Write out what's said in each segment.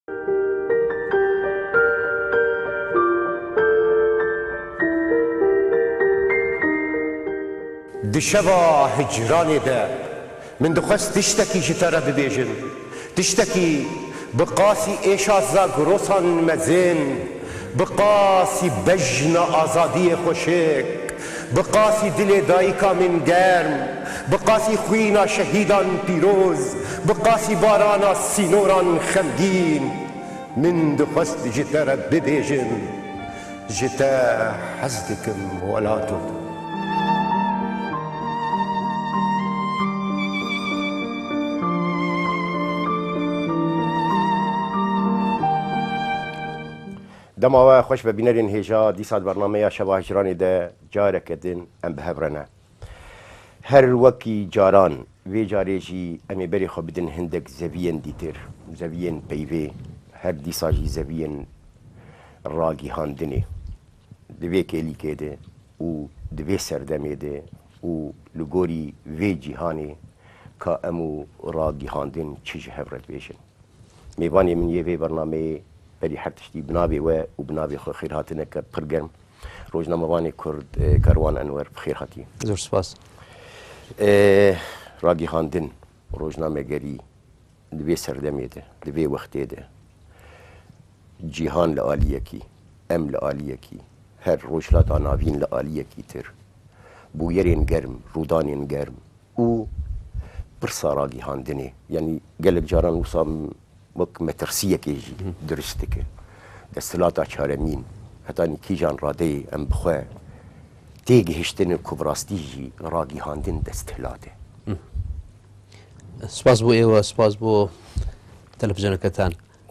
Di şeva hicranê de min dixwest tiştekî ji te re bibêjim, tiştekî bi qasî êşa Zagrosan mezin, bi qasî bejna azadiyê xweşik, bi qasî dilê dayika min germ, bi qasî xwîna şehîdan pîroz, bi qasî barana sînoran xemgîn, min dixwest ji te re bibêjim, ji te hez dikim welato. Dema we xweş be bînerên hêja, dîsa di bernameya Şeva Hicranê de careke din em bi hev re ne. Her wekî caran vê carê jî em ê berê xwe bidin hindek zeviyên dîtir, zeviyên peyvê, her dîsa jî zeviyên ragîhandinê. Di vê kêlîkê de û di vê serdemê de û li gorî vê cîhanê ka em û ragîhandin çi ji hev re dibêjin. Mêvanê min yê vê bernameyê berî her tiştî bi navê we û bi navê xwe xêrhatineke pir germ rojnamevanê Kurd Karwan Enwer bi xêr hatî. Zor spas. Ragîhandin rojnamegerî di vê serdemê de, di vê wextê de cîhan li aliyekî, em li aliyekî, her Rojhilata Navîn li aliyekî tir, bûyerên germ, rûdanên germ û pirsa ragîhandinê yanî gelek caran wisa wek metirsiyekê jî dirust dike. Desthilata çaremîn hetanî kîjan radeyê em bi xwe têgihiştine ku bi rastî jî ragîhandin desthilat e. Spas bo êwe, spas bo televîzyoneke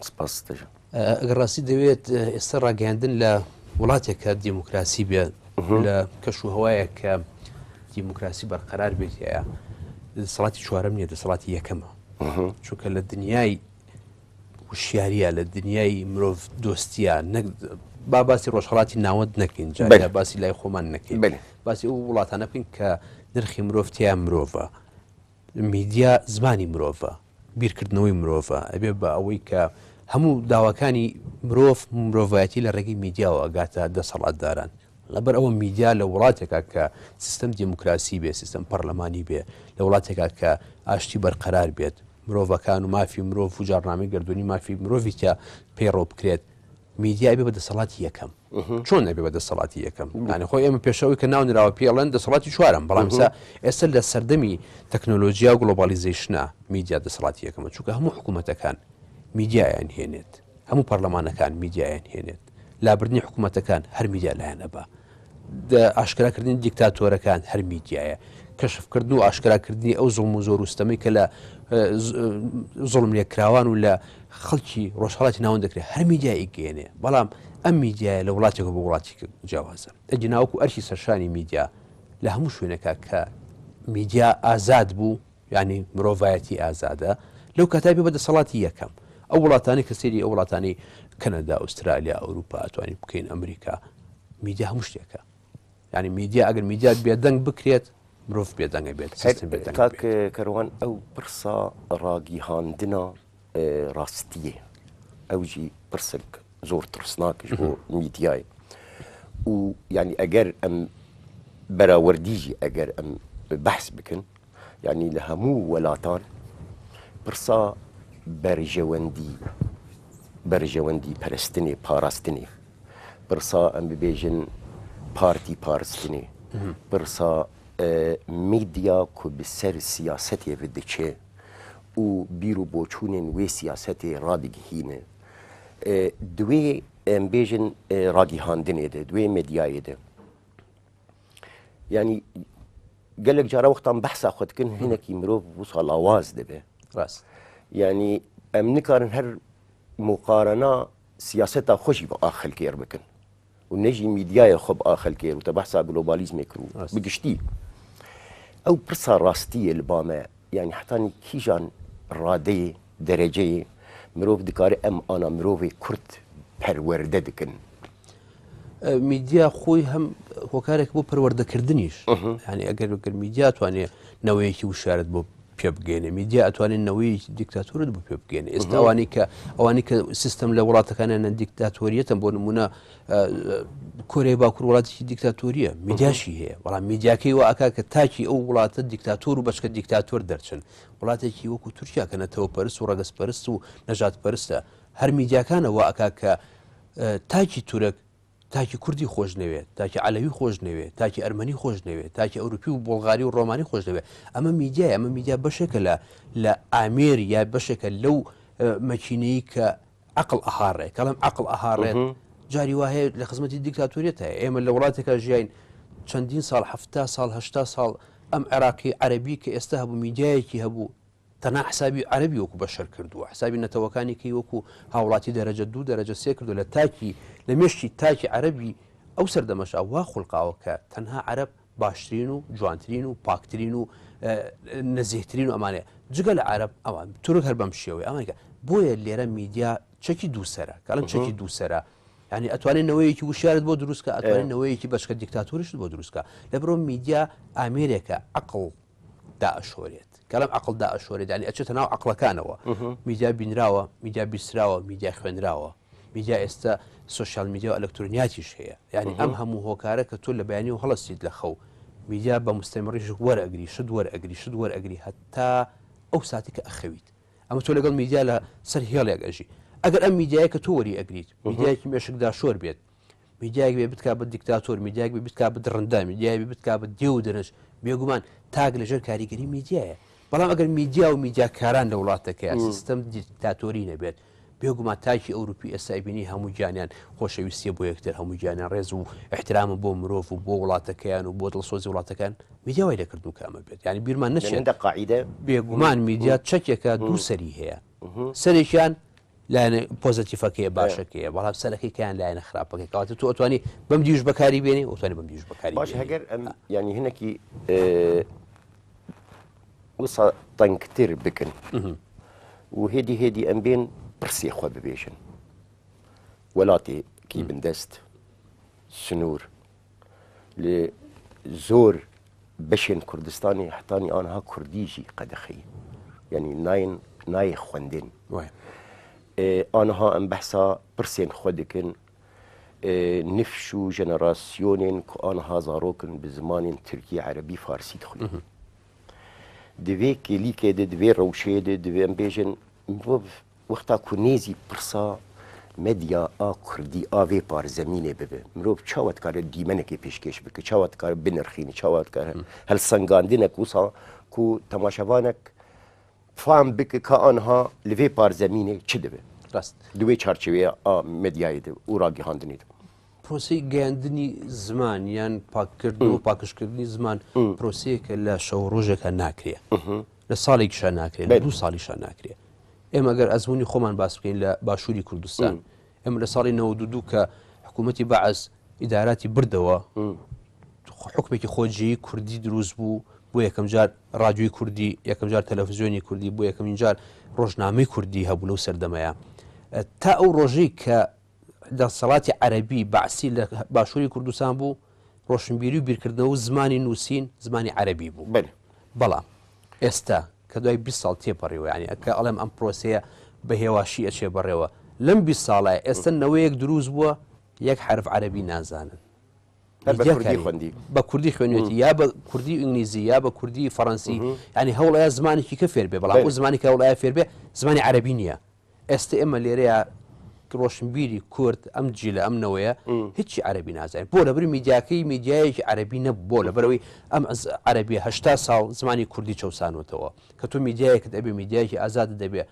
Spas te jî. ئەگەر ڕاستی دەوێت ئێستا ڕاگەیاندن لە وڵاتێک کە دیموکراسی بێ لە کەش و هەوایەک کە دیموکراسی بەرقەرار بێت هەیە دەسەڵاتی چوارەم نییە دەسەڵاتی یەکەمە چونکە لە دنیای وشیاریە لە دنیای مرۆڤ دۆستیە نەک با باسی ڕۆژهڵاتی ناوەند نەکەین جا باسی لای خۆمان نەکەین باسی ئەو وڵاتانە بکەین کە نرخی مرۆڤ تیا مرۆڤە میدیا زمانی مرۆڤە بیرکردنەوەی مرۆڤە، ئەبێ بە ئەوەی کە هەموو داواکانی مرۆڤ مرۆڤایەتی لە ڕێگەی میدیاوە ئەگاتە دەسەڵاتداران. لەبەر ئەوە میدیا لە وڵاتێکا کە سیستەم دیموکراسی بێ، سیستەم پەرلەمانی بێ، لە وڵاتێکا کە ئاشتی بەرقەرار بێت، مرۆڤەکان و مافی مرۆڤ و جاڕنامەی گەردوونی مافی مرۆڤی تیا پەیڕەو بکرێت، میدیا ئەبێ بە دەسەڵاتی یەکەم. چۆن ئەبێ بە دەسەڵاتی یەکەم؟ یانی خۆی ئێمە پێشەوەی کە ناو نراوە پێی ئەڵێن دەسەڵاتی چوارەم، بەڵام ئێستا ئێستا لە سەردەمی تەکنۆلۆژیا و گلۆبالیزەیشنە میدیا دەسەڵاتی یەکەمە، چونکە هەموو حکوومەتەکان میدیایان هێنێت، هەموو پەرلەمانەکان میدیایان هێنێت، لابردنی حکوومەتەکان هەر میدیا لایەن ئەبا. ئاشکراکردنی دیکتاتۆرەکان هەر میدیایە، کەشفکردن و ئاشکراکردنی ئەو زوڵم و زۆر و ستەمەی کە لە زوڵم لێکراوان و لە خەڵکی ڕۆژهەڵاتی ناوەند دەکرێت هەر میدیا ئیگەیەنێ، بەڵام ئەم میدیایە لە وڵاتێکەوە بۆ وڵاتی جیاوازە. ئەگینا وەکو ئەرکی سەرشانی میدیا لە هەموو شوێنێکا کە میدیا ئازاد بوو یعنی مرۆڤایەتی ئازادە لەو کاتای بێ بە دەسەڵاتی یەکەم ئەو وڵاتانی کە سەیری ئەو وڵاتانی کەنەدا ئوسترالیا ئەوروپا ئەتوانین بکەین ئەمریکا میدیا هەموو شتێکە یعنی میدیا ئەگەر میدیا بێدەنگ بکرێت مرۆڤ بێدەنگە بێت سیستم بێدەنگ کاک کەروان ئەو پرسا ڕاگیهاندنا ڕاستیە ئەو جی پرسک زۆر ترسناکش بۆ میدیای و یعنی ئەگەر ئەم بەراوردیجی ئەگەر ئەم بەحس بکەن یانی لە هەموو وەلاتان پرسا بەرژەوەندی بەرژەوەندی پەرستنێ پاراستنێ پرسا ئەم ببێژن پارتی پارستنێ پرسا میدیا کو bi ser siyasetê ve diçe û bîr û boçûnên wê siyasetê radigihîne di wê em bêjin ragihandinê de di wê medyayê de Yanî gelek cara wextan behsa xwe dikin hinekî mirov wisa lawaz dibe. Rast. Yanî em nikarin her muqarena siyaseta xwe jî bi a xelkê re bikin û ne jî mîdyaya xwe bi a xelkê re û te behsa globalîzmê kir û bi giştî. Ew pirsa rastiyê li ba me yanî hetanî kîjan radeyê, dereceyê mirov dikare em ana mirovê kurd perwerde dikin. میدیا خۆی هەم هۆکارێک بۆ پەروەردەکردنیش ینی ئەگەر بکرد میدیا توانێ نەوەیەکی وشارت بۆ پێ بگەێنێ میدیا ئەتوانێت نەوەیەکی دیکتاتۆرت بۆ پێ بگەێنێ ئێستا ئەوانەی کە ئەوانەی کە سیستەم لە وڵاتەکانیان دیکتاتۆریەتن بۆ نمونە کۆریای باکوور وڵاتێکی دیکتاتۆریە میدیاشی هەیە بەڵام میدیاکەی وا ئەکا کە تاکی ئەو وڵاتە دیکتاتۆر و بەچکە دیکتاتۆر دەرچن وڵاتێکی وەکو تورکیا کە نەتەوە پەرست و ڕەگەز پەرست و نەژاد پەرستە هەر میدیاکانە وا ئەکا کە تاکی تورک تاکی کوردی خۆش نەوێت تاکی عەلەوی خۆش نەوێت تاکی ئەرمەنی خۆش نەوێت تاکی ئەوروپی و بۆڵغاری و ڕۆمانی خۆش دەوێت ئەمە میدیای ئەمە میدیا بەشێکە لە لە ئامێر یا بەشێکە لەو مەکینەی کە عەقڵ ئەهاڕێ کەڵم عەقڵ ئەهاڕێت جاری وا هەیە لە خزمەتی دیکتاتۆریەت هەیە ئێمە لە وڵاتێکا ژیاین چەندین ساڵ حەفتا ساڵ هەشتا ساڵ ئەم عێراقی عەرەبی کە ئێستا هەبوو میدیایەکی هەبوو تەنها حسابی عەرەبی وەکو بەشەر کردووە حسابی نەتەوەکانی کەی وەکو هاوڵاتی دەرەجە دوو دەرەجە سێ کردو لە تاکی لە مێشکی تاکی عەرەبی ئەو سەردەمەشا وا خولقاوە کە تەنها عەرەب باشترین و جوانترین و پاکترین و نەزیهترین و ئەمانەیە جگە لە عەرەب ئەوان تورک هەر بەم شێوەیە ئەمریکا بۆیە لێرە میدیا چەکی دووسەرە کەڵم چەکی دووسەرە ینی ئەتوانێت نەوەیەکی وشارت بۆ دروستکە ئەتوانێت نەوەیەکی بەچکە دیکتاتۆریشت بۆ دروستکە لە بڕۆ میدیا ئامێرێکە عقل دائەشۆرێت کەڵم عقل دائەشۆرێت ینی ئەچێتە ناو عقلەکانەوە میدیا بینراوە میدیا بیسراوە میدیا خوێنراوە میدیا ئێستا سۆشیال میدیا و ئەلکترۆنیاتیش هەیە یانی ئەم هەموو هۆکارە کە تۆ لە بەیانی و هەڵەستیت لە خەو میدیا بە مستەمڕیش وەرئەگری شت وەرئەگری شت وەرئەگری هەتا ئەو ساتی کە ئەخەویت ئەمە تۆ لەگەڵ میدیا لە سەر هێڵێک ئەژی ئەگەر ئەم میدیایە کە تۆ وەری ئەگریت میدیایەکی مێشکدا شۆر بێت میدیایەک بێ بتکا بە دیکتاتۆر میدیایەک بێ بتکا بە دڕندە میدیای بێ بتکا بە دێو و دەرنج بێگومان تاک لەژێر کاریگەری میدیایە بەڵام ئەگەر میدیا و میدیاکاران لە وڵاتەکەیا سیستەم دیکتاتۆری نەبێت بێگومان تاکی ئەوروپی ئێستا ئەیبینی هەموو گیانیان خۆشەویستیە بۆ یەکتر هەموو گیانیان ڕێز و ئیحترامە بۆ مرۆڤ و بۆ وڵاتەکەیان و بۆ دڵسۆزی وڵاتەکەیان میدیا وای لێکردن کە ئەمە بێت یانی بیرمان نەچێت هێندە قاعیدە بێگومان میدیا چەکێکە دوو سەری هەیە سەرێکیان لایەنە پۆزەتیفەکەیە باشەکەیە بەڵام سەرەکەی کەیان لایەنە خراپەکەی کەواتە تۆ ئەتوانی بەم دیوش بەکاری بێنی ئەتوانی بەم دیوش بەکاری باش هەگەر ئەم یانی هەنێکی وسا تەنگتر بکەن و هێدی هێدی ئەم بێن پرسێ خۆ ببێژن وڵاتێکی بندەست سنوور لێ زۆر بەشێن کوردستانی حتانی ئانها کوردی ژی قەدەخەی یعنی ناین نایە خوەندن ئانها ئەم بەحسا پرسێن خۆ دکن نفش و ژەنەراسیۆنێن کو ئانها زارۆکن bi zimanên Tirkî, Erebî, Farsî dixwînin. Divê kêlîkê de, divê rewşê de, divê em bêjin mirov Wexta ku nêzî pirsa medya a kurdî a vê parzemînê bibe, mirov çawa dikare dîmenekê pêşkêş bike, çawa dikare binirxîne, çawa dikare helsengandinek wisa ku temaşevanek fam bike ka aniha li vê parzemînê çi dibe. Rast. Di wê çarçeweya a medyayê de û ragihandinê de. پرۆسەی گەیاندنی زمان یان پاککردن و پاکژکردنی زمان پرۆسەیەکە لە شەو ڕۆژێکا ناکرێ. لە ساڵێکیشا ناکرێ، لە دوو ساڵیشا ناکرێ. ئێمە گەر ئەزموونی خۆمان باس بکەین لە باشووری کوردستان ئێمە لە ساڵی 92 کە حکوومەتی بەعس ئیداراتی بردەوە حکومێکی خۆجێی کوردی دروست بوو بۆ یەکەم جار ڕادیۆی کوردی یەکەم جار تەلەفزیۆنی کوردی بۆ یەکەمین جار ڕۆژنامەی کوردی هەبوو لەو سەردەمەیە تا ئەو ڕۆژەی کە دەسەڵاتی عەرەبی بەعسی لە باشووری کوردستان بوو، ڕۆشنبیری و بیرکردنەوە و زمانی نووسین زمانی عەرەبی بوو. بەلێ. بەڵام ئێستا کە دوای 20 ساڵ تێپەڕیوە یانی کە ئەڵێم ئەم پرۆسەیە بە هێواشی ئەچێ بەڕێوە لەم 20 ساڵە ئێستا نەوەیەک دروست بووە یەک حەرف عەرەبی نازانن. هەر بە کوردی خوێندی. بە کوردی خوێنوێتی یا بە کوردی ئینگلیزی یا بە کوردی فەڕەنسی یانی هەوڵەیە زمانێکی کە فێر بێ بەڵام ئەو زمانی کە هەوڵەیە فێر بێ زمانی عەرەبی نییە. ئێستە ئێمە لێرەیا ڕۆشنبیری کورد ئەم جیلە ئەم نەوەیە هیچی عەربی نازانین بۆ لەبری میدیاکەی میدیایەکی عەربی نەبوو بۆ لەبەرەوەی ئەم عەربی هەشتا ساڵ زمانی کوردی چەسانوتەوە کە تۆ میدیایەکت ئەبێ میدیایەکی ئازاد دەبێ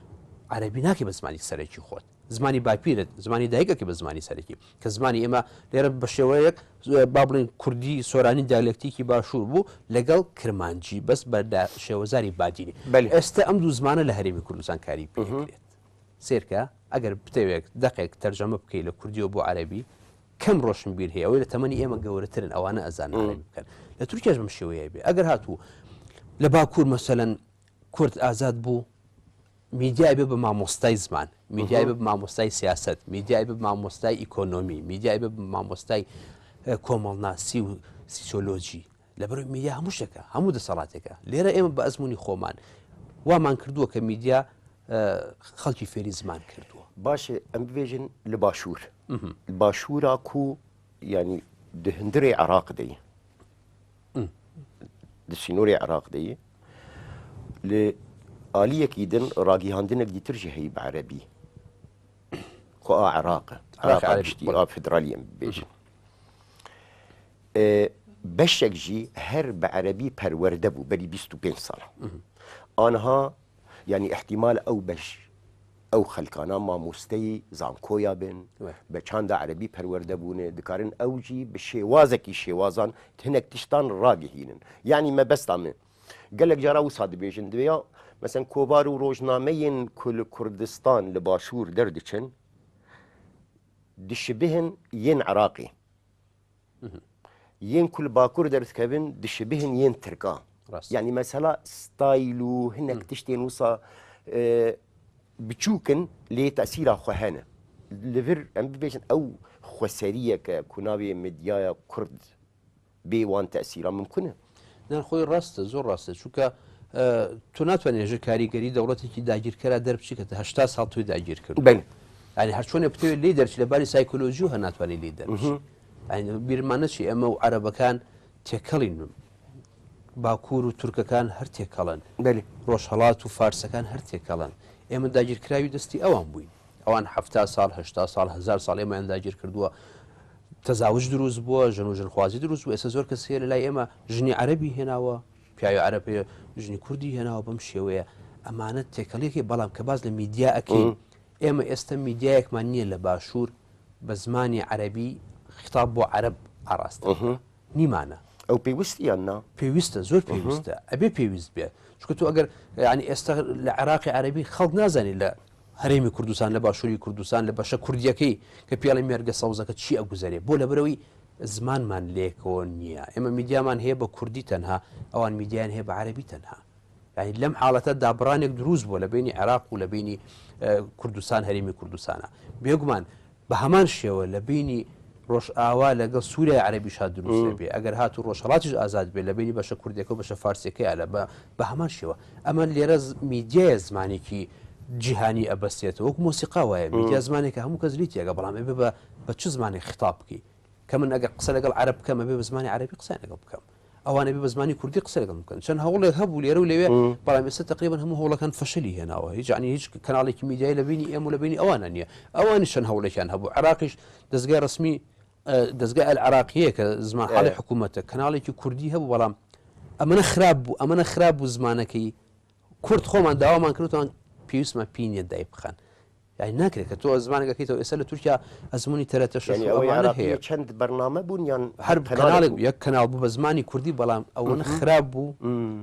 عەربی ناکەی بە زمانی سەرەکی خۆت زمانی باپیرت زمانی دایکەکە بە زمانی سەرەکی کە زمانی ئێمە لێرە بە شێوەیەک با بڵێن کوردی سۆرانی دیالێکتیکی باشوور بوو لەگەڵ کرمانجی بەس بە شێوەزاری بادینی ئێستا ئەم دوو زمانە لە هەرێمی کوردستان کاری پێکرێت سێرکە ئەگەر بتەوێت دەقێک تەرجەمە بکەیت لە کوردیەوە بۆ عەربی کەم ڕۆشنبیر هەیە ئەوەی لە تەمەنی ئێمە گەورەترن ئەوانە ئەزانن عەربی بکەن لە تورکیاش بەم شێوەیە بێ ئەگەر هاتوو لە باکوور مەسەلەن کورد ئازاد بوو میدیای بێ بە مامۆستای زمان، میدیای بێ بە مامۆستای سیاسەت، میدیای بێ بە مامۆستای ئیکۆنۆمی، میدیای بێ بە مامۆستای کۆمەڵناسی و سیسۆلۆجی. لەبەرئەوەی میدیا هەموو شتێکە، هەموو دەسەڵاتێکە. لێرە ئێمە بە ئەزموونی خۆمان وامان کردووە کە میدیا خەڵکی فێری زمان کردووە. باشە ئەم ببێژن لە باشوور باشوورا کو یانی di hundirê Iraq de ye di sînorê Iraq de ye li aliyekî din ragihandinek dîtir jî heye bi erebî ku a Iraq e Iraq giştî a federalî em bibêjin beşek jî her bi erebî perwerde bû berî 25 sal aniha Yanî îhtîmal ew beş ew xelkana mamosteyî zankoya bin, bi çanda erebî perwerde bûne, dikarin ew jî bi şêwazekî şêwazan hinek tiştan ragihînin. Yanî mebesta min gelek cara wisa dibêjin divêya meselen kovar û rojnameyên ku li Kurdistan li Başûr derdiçin dişibihin yên Iraqê. Yên ku li bakur derdikevin dişibihin yên tirka. Yanî mesela stayl û hinek tiştên wisa biçûk in lê tesîra xwe hene. Li vir em bibêjin ew xweseriyeke ku navê medyaya kurd bê wan tesîra mimkun e. Na xwe rast e, zor rast e. Çunka تۆ ناتوانێت ژە کاریگەری دەوڵەتێکی داگیرکەرا دەربچی کە 80 ساڵ تۆی داگیر کرد. بەلێ. یعنی هەر چۆنێ بتەوێت لێی دەرچی لە باری سایکۆلۆژی و هەر ناتوانێت لێی دەربچی. یعنی بیرمان نەچی ئێمە و عەرەبەکان تێکەڵین باکوور و تورکەکان هەر تێکەڵن. بەلێ. ڕۆژهەڵات و فارسەکان هەر تێکەڵن. ئێمە داگیرکراوی دەستی ئەوان بووین. ئەوان 70 ساڵ 80 ساڵ هەزار ساڵ ئێمەیان داگیر کردووە. تەزاوج دروست بووە، ژن و ژنخوازی دروست بووە. ئێستا زۆر کەس هەیە لە لای ئێمە ژنی عەرەبی هێناوە، پیاوی عەرەب هەیە ژنی کوردی هێناوە بەم شێوەیە ئەمانە تێکەڵیەکەی بەڵام کە باز لە میدیا ئەکەین ئێمە ئێستا میدیایەکمان نییە لە باشوور بە زمانی عەرەبی خطاب بۆ عەرەب ئاراستە نیمانە. ئەو پێویستە یان نا؟ پێویستە زۆر پێویستە ئەبێ پێویست بێت چونکە تۆ ئەگەر یعنی ئێستا لە عێراقی عەرەبی خەڵک نازانێت لە هەرێمی کوردستان لە باشووری کوردستان لە بەشە کوردیەکەی کە پێڵی مێرگە سەوزەکە چی ئەگوزەرێ بۆ لەبەرەوەی زمانمان لێکەوە نییە ئێمە میدیامان هەیە بە کوردی تەنها ئەوان میدیان هەیە بە عەربی تەنها یعنی لەم حاڵەتە دابڕانێک دروست بووە لە بینی عێراق و لە بینی کوردستان هەرێمی کوردستانە بێگومان بە هەمان شێوە لە بینی ڕۆژئاوا لەگەڵ سووریای عەرەبیشا دروست دەبێ ئەگەر هاتوو ڕۆژهەڵاتیش ئازاد بێ لە بینی بەشە کوردیەکە و بەشە فارسیەکەیا لە بە هەمان شێوە ئەمە لێرە میدیایە زمانێکی جیهانی ئەبەستێتەوە وەک مۆسیقا وایە میدیا زمانێکە هەموو کەس لی تێگە بەڵام ئەبێ بە بە چ زمانێک خیتاب بکەی کە من ئەگەر قسە لەگەڵ عەرەب بکەم ئەبێ بە زمانی عەرەبی قسەیان لەگەڵ بکەم ئەوان ئەبێ بە زمانی کوردی قسە لەگەڵ بکەن چەند هەوڵێک هەبوو لێرە و لەوێ بەڵام ئێستا تقریبا هەموو هەوڵەکان فەشەلی هێناوە هیچ عنی هیچ کەناڵێکی میدیایی لە بینی ئێمە و لە بینی ئەوانە نییە ئەوانیش چەند هەوڵێکیان هەبوو عراقیش دەزگای ڕسمی دەزگای العراقیە کە زمان حاڵی حکوومەتە کەناڵێکی کوردی هەبوو بەڵام ئەمەنە خراپ بوو ئەمەنە خراپ بوو زمانەکەی کورد خۆمان داوامان کردوان پێویستمان پێی نییە دای بخەن یانی ناکرێت کە تۆ زمانێک ئەکەیتەوە ئێستا لە تورکیا ئەزموونی تەرەتە شەش یانی و ئەوەی ئەمانە عێراقیە هەیە چەند بەرنامە بوون یان هەر هەر کەناڵێک کەناڵێک بوو؟ یەک کەناڵ بوو بە زمانی کوردی بەڵام ئەوەنە خراپ بوو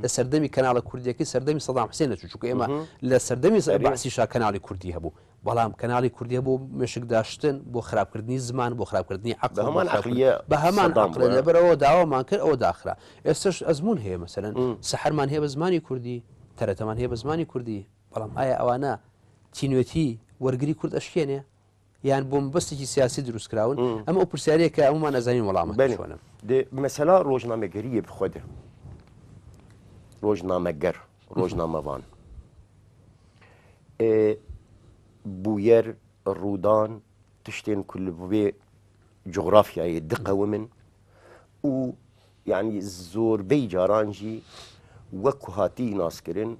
لە سەردەمی کەناڵە کوردیەکەی سەردەمی سەدام حسێن نەچوو چونکە ئێمە لە سەردەمی ئەرێ. بەعسیشا کەناڵی کوردی هەبوو بەڵام کەناڵی کوردی هەبوو مێشک داشتن بۆ خراپکردنی زمان بۆ خراپکردنی بە عەقڵ بۆ هەمان خراپکردن عەقلیە بە هەمان سەدام عەقڵ بووە. لەبەرئەوە داوامان کرد ئەوە داخرا ئێستاش ئەزموون هەیە مەسەلەن سەحەرمان هەیە بە زمانی کوردی تەرەتەمان هەیە بە زمانی کوردی بەڵام ئایا ئەوانە تینوێتی وەرگری کورد ئەشکێنێ یان بۆ مەبەستێکی سیاسی دروست کراون؟ ئەمە ئەو پرسیارەیە کە هەموومان ئەزانین وەڵامەکەی بەلێ چۆنە. دێ مەسەلا ڕۆژنامەگەرییە بخوە دێ ڕۆژنامەگەر ڕۆژنامەڤان ئێ بوویەر ڕوودان تشتێن کو li vê coğrafyayê diqewimin û یانی زۆربەی جاران ژی وەک ku hatî naskirin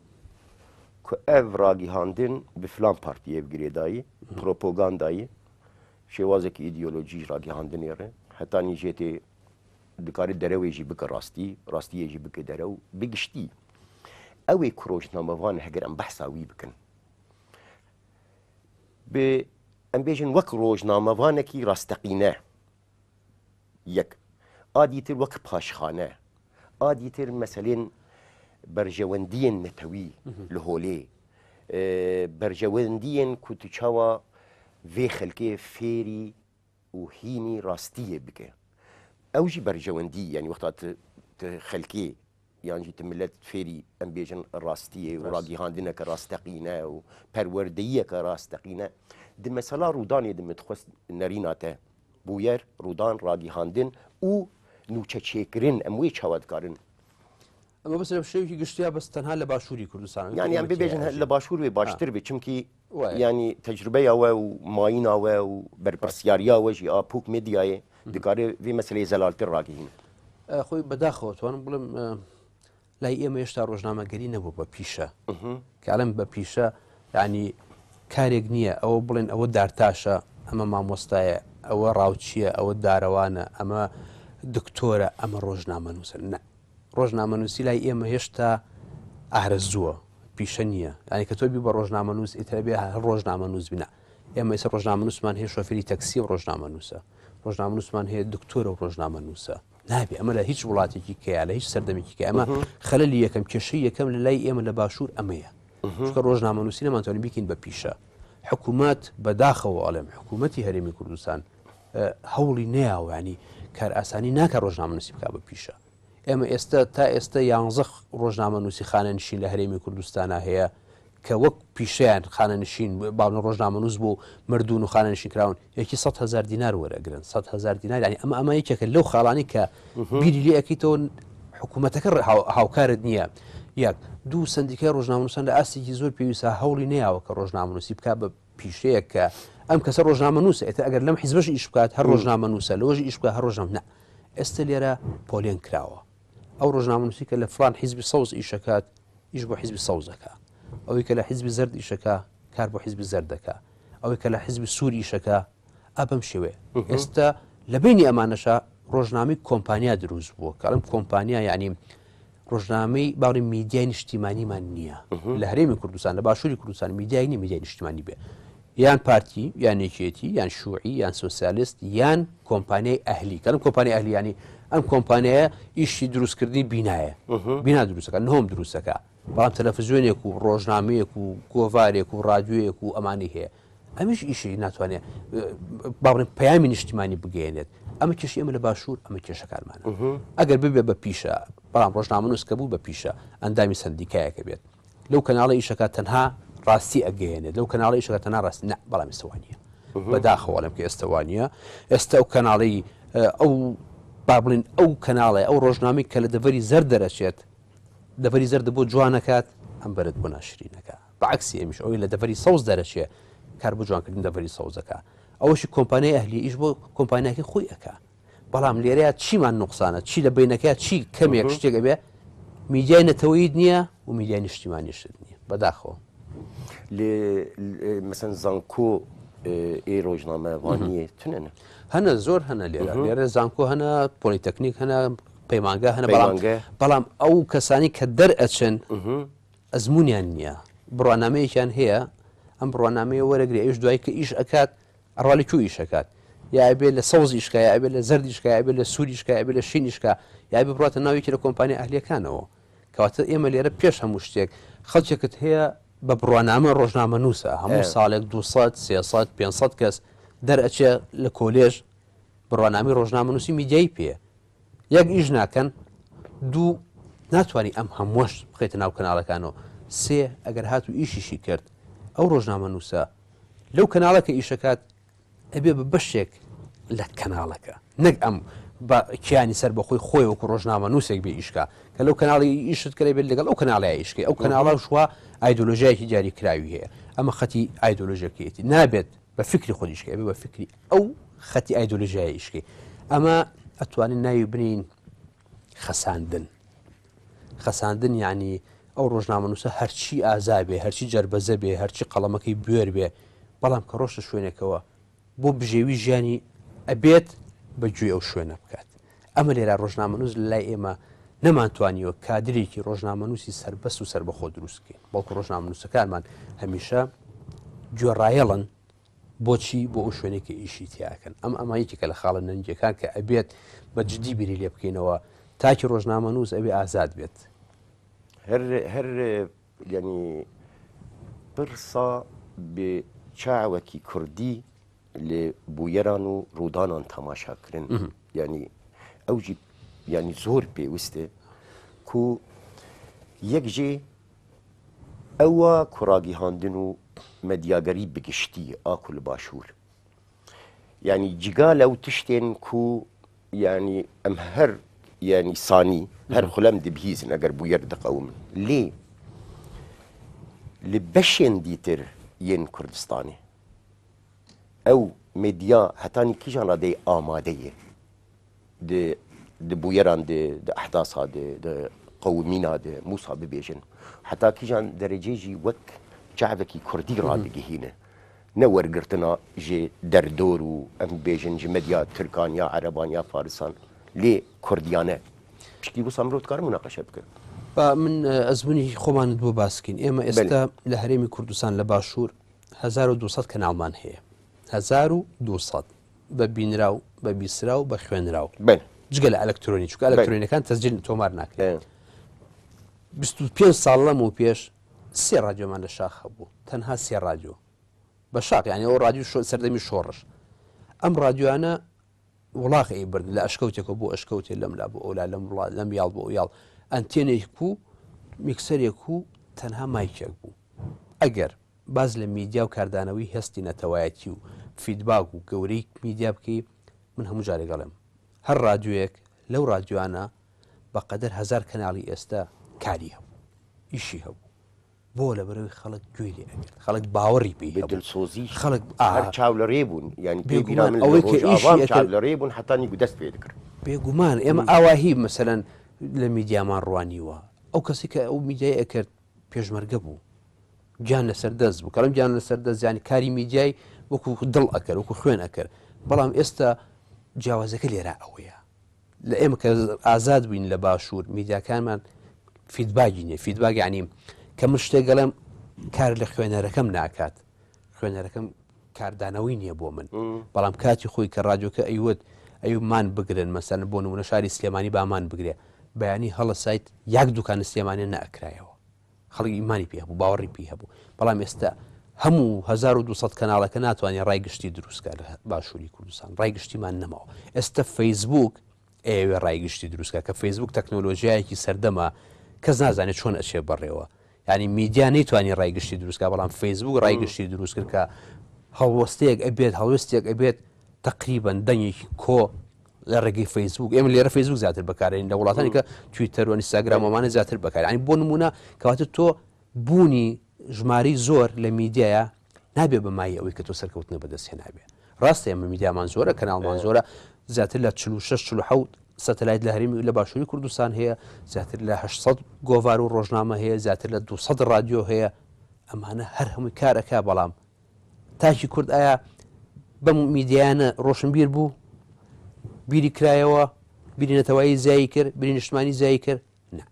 ku ev ragihandin bi filan partiyê girêdayî, propagandayî, şêwazekî îdeolojî ji ragihandinê re, hetanî jê tê dikare derewê jî bike rastî, rastiyê jî bike derew, bi giştî ew ê ku rojnamevan heger em behsa wî bikin bi em bêjin wek rojnamevanekî rasteqîne, Yek. A dîtir wek paşxane. A dîtir meselên berjewendiyên netewî li holê. Berjewendiyên ku tu çawa vê xelkê fêrî û hînî rastiyê bike. Ew jî berjewendî yanî wexta tu tu xelkê yan jî tu milet fêrî em bêjin rastiyê û ragihandineke rasteqîne û perwerdeyiyeke rasteqîne di mesela rûdanê de min dixwest nerîna te Bûyer, rûdan, ragihandin û nûçeçêkirin em wê çawa dikarin? ئەمە بەس لە شێوەیەکی گشتیا بەس تەنها لە باشووری کوردستان یانی ئەم ببێژن لە باشوور وێ باشتر بێ چونکی یانی تەجروبەیا we û mayîna we û berpirsyariya we jî a Pûk Medyayê dikare vê meseleyê zelaltir ragihîne. خۆی بەداخەوە توانم بڵێم لای ئێمە هێشتا ڕۆژنامەگەری نەبوو بە پیشە کە ئەڵێم بە پیشە یعنی کارێک نییە ئەوە بڵێن ئەوە دارتاشە ئەمە مامۆستایە ئەوە ڕاوچییە ئەوە دارەوانە ئەمە دکتۆرە ئەمە ڕۆژنامەنووسە نە ڕۆژنامەنووسی لای ئێمە هێشتا ئارەزووە پیشە نییە یعنی کە تۆ بی بە ڕۆژنامەنووس ئیتر بێ هەر ڕۆژنامەنووس بینە ئێمە ئێستا ڕۆژنامەنووسمان هەیە شۆفێری تەکسی و ڕۆژنامەنووسە ڕۆژنامەنووسمان هەیە دکتۆرە و ڕۆژنامەنووسە نابێ ئەمە لە هیچ وڵاتێکی کەیە لە هیچ سەردەمێکی کە ئەمە خەللی یەکەم کێشەی یەکەم لە لای ئێمە لە باشوور ئەمەیە چونکە ڕۆژنامەنووسی نەمانتوانی بیکەین بە پیشە حکوومەت بەداخەوە ئەڵێم حکوومەتی هەرێمی کوردستان هەوڵی نەیاوە ینی کارئاسانی ناکە ڕۆژنامەنووسی بک بە پیشە ئێمە ئێستا تا ئێستا یانزە ڕۆژنامەنووسی خانەنشین لە هەرێمی کوردستانە هەیە کە وەک پیشەیان خانەنشین باڵە ڕۆژنامەنووس بوو مردوون و خانەنشین کراون یەکی 100 هزار دینار وەرەگرن 100 هزار دینار ینی ئەمە ئەمە یەکێکە لەو خاڵانی کە بیری لێ ئەەکەیتەوە حکوومەتەکە هاوکارت نییە یەک دوو سندیکای ڕۆژنامەنووسان لە ئاستێکی زۆر پێویستە هەوڵی نەیاوە کە ڕۆژنامەنووسی بک بە پیشەیەک کە ئەم کەسە ڕۆژنامەنووسە ئێتر ئەگەر لەم حیزبەش ئیش بکات هەر ڕۆژنامەنووسە لەوەش ئیش بکات هەر ڕۆژنامە نا ئێستا لێرە پۆلێن کراوە ئەو ڕۆژنامەنووسی کە لە فلان حیزبی سەوز ئیشەکات ئیش بۆ حیزبی سەوزەکە ئەوەی کە لە حیزبی زەرد ئیشەکە کار بۆ حیزبی زەردەکە ئەوەی کە لە حیزبی سوور ئیشەکە ئا بەم شێوەیە ئێستا لە بینی ئەمانەشە ڕۆژنامەی کۆمپانیا دروست بووە کەڵم کۆمپانیا یعنی ڕۆژنامەی باڵی میدیای نیشتیمانیمان نییە لە هەرێمی کوردستان لە باشووری کوردستان میدیای نیە میدیای نیشتیمانی بێ یان پارتی یان یەکێتی یان شوعی یان سۆسیالیست یان کۆمپانیای ئەهلی کەم کۆمپانیای ئەهلیانی ئەم کۆمپانیایە ئیشی دروستکردنی بینایە بینا دروستەکە نهۆم دروستەکە بەڵام تەلەفزیۆنێک و ڕۆژنامەیەک و گۆڤارێک و ڕادیۆیەک و ئەمانی هەیە ئەمیش ئیشی ناتوانێت با بڵێن پەیامی نیشتیمانی بگەیەنێت ئەمە کێشی ئێمە لە باشوور ئەمە کێشەکانمانە ئەگەر ببێ بە پیشە بەڵام ڕۆژنامەنووس کە بوو بە پیشە ئەندامی سەندیکایەکە بێت لەو کەناڵە ئیشەکە تەنها ڕاستی ئەگەیەنێت لەو کەناڵی ئیشەکە تەنها ڕاست نە بەڵام ئێستا وانە بەداخەوە لەم کە ئێستا وانە ئێستا ئەو کەناڵی ئەو با بڵین ئەو کەناڵێ ئەو ڕۆژنامەی کە لە دەڤەری زەرد دەرەچێت دەڤەری زەرد بۆ جوانەکات ئەم بەرت بۆ ناشرینەکە بە عەکسی ئەمیش ئەوەی لە دەڤەری سەوز دەرەچێ کار بۆ جوانکردنی دەڤەری سەوز دەکا ئەوەشی کۆمپانیای ئەهلی ئیش بۆ کۆمپانیاکەی خۆی ئەکا بەڵام لێرەیە چیمان نوقسانە چی لە بینەکە چی کەمێک شتێک ئەبێ میدیای نەتەوەیت نییە و میدیای نیشتیمانیشت نییە بەداخەوە لێ مەسەن زانکۆ ئێ ڕۆژنامەوانیە تونە هەنە زۆر هەنە لێرە لێرە زانکۆ هەنە پۆلیتەکنیک هەنە پەیمانگە هەنە بەڵام بەڵام ئەو کەسانی کە دەرئەچن ئەزموونیان نییە، بڕوانامەیەکیان هەیە، ئەم بڕوانامەیە وەرەگرێ، ئەویش دوای کە ئیش ئەکات، ئەڕوا لە کوێ ئیش ئەکات؟ یا ئەبێ لە سەوز ئیش کا، یا ئەبێ لە زەرد ئیش کا، یا ئەبێ لە سوور ئیش کا، یا ئەبێ لە شین ئیش کا، یا ئەبێ بڕواتە ناو یەکێ لە کۆمپانیا ئەهلییەکانەوە. کەواتە ئێمە لێرە پێش هەموو شتێک خەڵکێکت هەیە بە بڕوانامە ڕۆژنامەنووسە، هەموو ساڵێک 200، 300، 500 کەس دەرئەچێ لە کۆلێژ بڕوانامەی ڕۆژنامەنووسی میدیایی پێیە. یەک ئیش ناکەن، دوو ناتوانی ئەم هەمووەش بخەیتە ناو کەناڵەکانەوە، سێ ئەگەر هاتوو ئیشیشی کرد ئەو ڕۆژنامەنووسە لەو کەناڵە کە ئیشەکات ئەبێ بە بەشێک لە کەناڵەکە نەک ئەم بە کیانی سەر بەخۆی خۆی وەکو ڕۆژنامەنووسێک بێ ئیشکا کە لەو کەناڵی ئیشت کرێ بێت لەگەڵ ئەو کەناڵەیە ئیشکەی ئەو کەناڵە شوە ئایدۆلۆژیایەکی دیاری کراوی هەیە ئەمە خەتی ئایدۆلۆژیەکەیەتی نابێت بە فکری خۆت ئیشکەی ئەبێ بە فکری ئەو خەتی ئایدۆلۆژیایە ئیشکەی ئەمە ئەتوانین ناوی بنین خەساندن خەساندن یعنی ئەو ڕۆژنامەنووسە هەرچی ئازا بێ هەرچی جەربەزە بێ هەرچی قەڵەمەکەی بوێر بێ بەڵام کە ڕۆشتە شوێنێکەوە بۆ بژێوی ژیانی ئەبێت بە گوێی ئەو شوێنە بکات ئەمە لێرە ڕۆژنامەنووس لە لای ئێمە نەمانتوانیوە کادرێکی ڕۆژنامەنووسی سەربەست و سەربەخۆ دروست بکەین، بەڵکو ڕۆژنامەنووسەکانمان هەمیشە گوێڕایەڵن بۆچی بۆ ئەو شوێنێک کە ئیشی تیاکەن ئەم ئەمە یەکێکە لە خاڵە نەنگیەکان کە ئەبێت بە جدی بیری لێ بکەینەوە تاکی ڕۆژنامەنووس ئەبێ ئازاد بێت. هەر هەر یعنی پرسا بێ چاوەکی کوردی لە بویەران و ڕوودانان تەماشا کرن یعنی ئەو جی یعنی زۆر پێویستە کو یەک جێ ئەوە کوڕاگیهاندن و مەدیاگەری بگشتی ئاکو لە باشوور یعنی جگا لەو تشتێن کو یعنی ئەم هەر یانی سانی هەر خولەم دبهیزن ئەگەر بویەر دقەومن لێ لە بەشێن دیتر yên کوردستانێ ئەو مێدیا هەتانی کیژان ڕادەی ئامادەیە di di bûyeran de di ehdasa de di qewimîna de Mûsa bibêjin heta kîjan derecê jî wek çavekî kurdî radigihîne ne wergirtina ji derdor û em bêjin ji medya tirkan ya ereban ya farisan lê kurdiyane tiştî wisa mirov dikare munaqeşe bike. با من ئەزمونی خۆمانت بۆ باسکەین ئێمە ئێستا لە هەرێمی کوردستان لە باشوور 1200 کەناڵمان هەیە 1200 بە بینراو بە بیسراو بە خوێنراو جگە لە ئەلکترۆنی چونکە ئەلکترۆنیەکان تەسجیل تۆمار ناکرێت 25 ساڵ لەم و پێش سێ ڕادیۆمان لە شاخ هەبوو تەنها سێ ڕادیۆ بە شاخ یعنی ئەو ڕادیو سەردەمی شۆڕش ئەم ڕادیۆانە وڵاخ ئەیبرد لە ئەشکەوتێکەوە بۆ ئەشکەوتێ لەم لا بۆ ئەولا لەم وڵات لەم یاڵ بۆ ئەو یاڵ ئەنتێنێک و میکسەرێک و تەنها مایکێک بوو ئەگەر باس لە میدیا و کاردانەوەی هەستی نەتەوایەتی و feedback و گەورەی میدیا بکەی من هەموو جارێک ئەڵێم هەر ڕادیۆیەک لەو ڕادیۆانە بەقەدەر هەزار کەناڵی ئێستا کاری هەبوو ئیشی هەبوو بۆ لەبەرەوەی خەڵک گوێی لێ ئەگرت خەڵک باوەڕی پێی بە هەبوو دلسۆزی خەڵک هەر ئا چاو لە ڕێ بوون یانی پێی بیرا بێگومان من لە ئەوەی کە ئیشی ڕۆژاڤام چاو ئەکرد لە ڕێ بوون حەتا نیگو دەست پێ دکرد. بێگومان ئێمە ئاواهی مەسەلەن لە میدیامان ڕوانیوە ئەو کەسی کە ئەو میدیای ئەکرد پێشمەرگە بوو گیان لەسەر دەست بوو کەڵم گیان لەسەر دەست یانی کاری میدیای وەکو دڵ ئەکرد وەکو خوێن ئەکرد بەڵام ئێستا جیاوازەکە لێرە ئەوەیە لە ئێمە کە ئازاد بووین لە باشوور میدیاکانمان feedback ی نیە feedback یعنی کە من شتێک گەڵێم کار لە خوێنەرەکەم ناکات خوێنەرەکەم کاردانەوەی نییە بۆ من بەڵام کاتی خۆی کە ڕادیۆکە ئەیوت ئەیمان بگرن مەسەن بۆ نمونە شاری سلێمانی بامان بگرێ بەیانی هەڵە سایت یەک دوکان سلێمانە نەئەکرایەوە خەڵک ئیمانی پێ هەبوو باوەڕی پێی هەبوو بەڵام ئێستا هەموو 1200 کەناڵەکە ناتوانێت ڕای گشتی دروستکە لە باشووری کوردستان ڕای گشتیمان نەماوە ئێستا فەیسبوک ئەیەوێ ڕای گشتی دروستکە کە فەیسبوک تەکنۆلۆژیایەکی سەردەمە کەس نازانێت چۆن ئەچێ بەڕێوە ینی میدیا نەیتوانی ڕای گشتی دروستکە بەڵام فەیسبوک ڕای گشتی دروست کرد کە هەڵوەستەیەک ئەبێت هەڵوێستێک ئەبێت تقریبا دەنگێکی کۆ لە ڕێگەی فەیسبوک ئێمە لێرە فەیسبوک زیاتر بەکارێن لە وڵاتانی کە تویتەر و ئینستاگرام ئەمانە زیاتر بەکار ینی بۆ نمونە کەواتە تۆ بوونی ژمارەی زۆر لە میدیایە نابێ بە مایە ئەوەی کە تۆ سەرکەوتنە بەدەست هێنابێ ڕاستە ئێمە میدیامان زۆرە کەناڵمان زۆرە زیاتر لە 46 47 سەتەلایت لە هەرێمی لە باشووری کوردستان هەیە زیاتر لە 800 گۆڤار و ڕۆژنامە هەیە زیاتر لە 200 ڕادیۆ هەیە ئەمانە هەر هەمووی کارەکە بەڵام تاکی کورد ئایا بەم میدیایانە ڕۆشنبیر بوو؟ بیری کرایەوە؟ بیری نەتەوایی زیایی کرد؟ بیری نیشتمانی زیایی کرد؟ نا.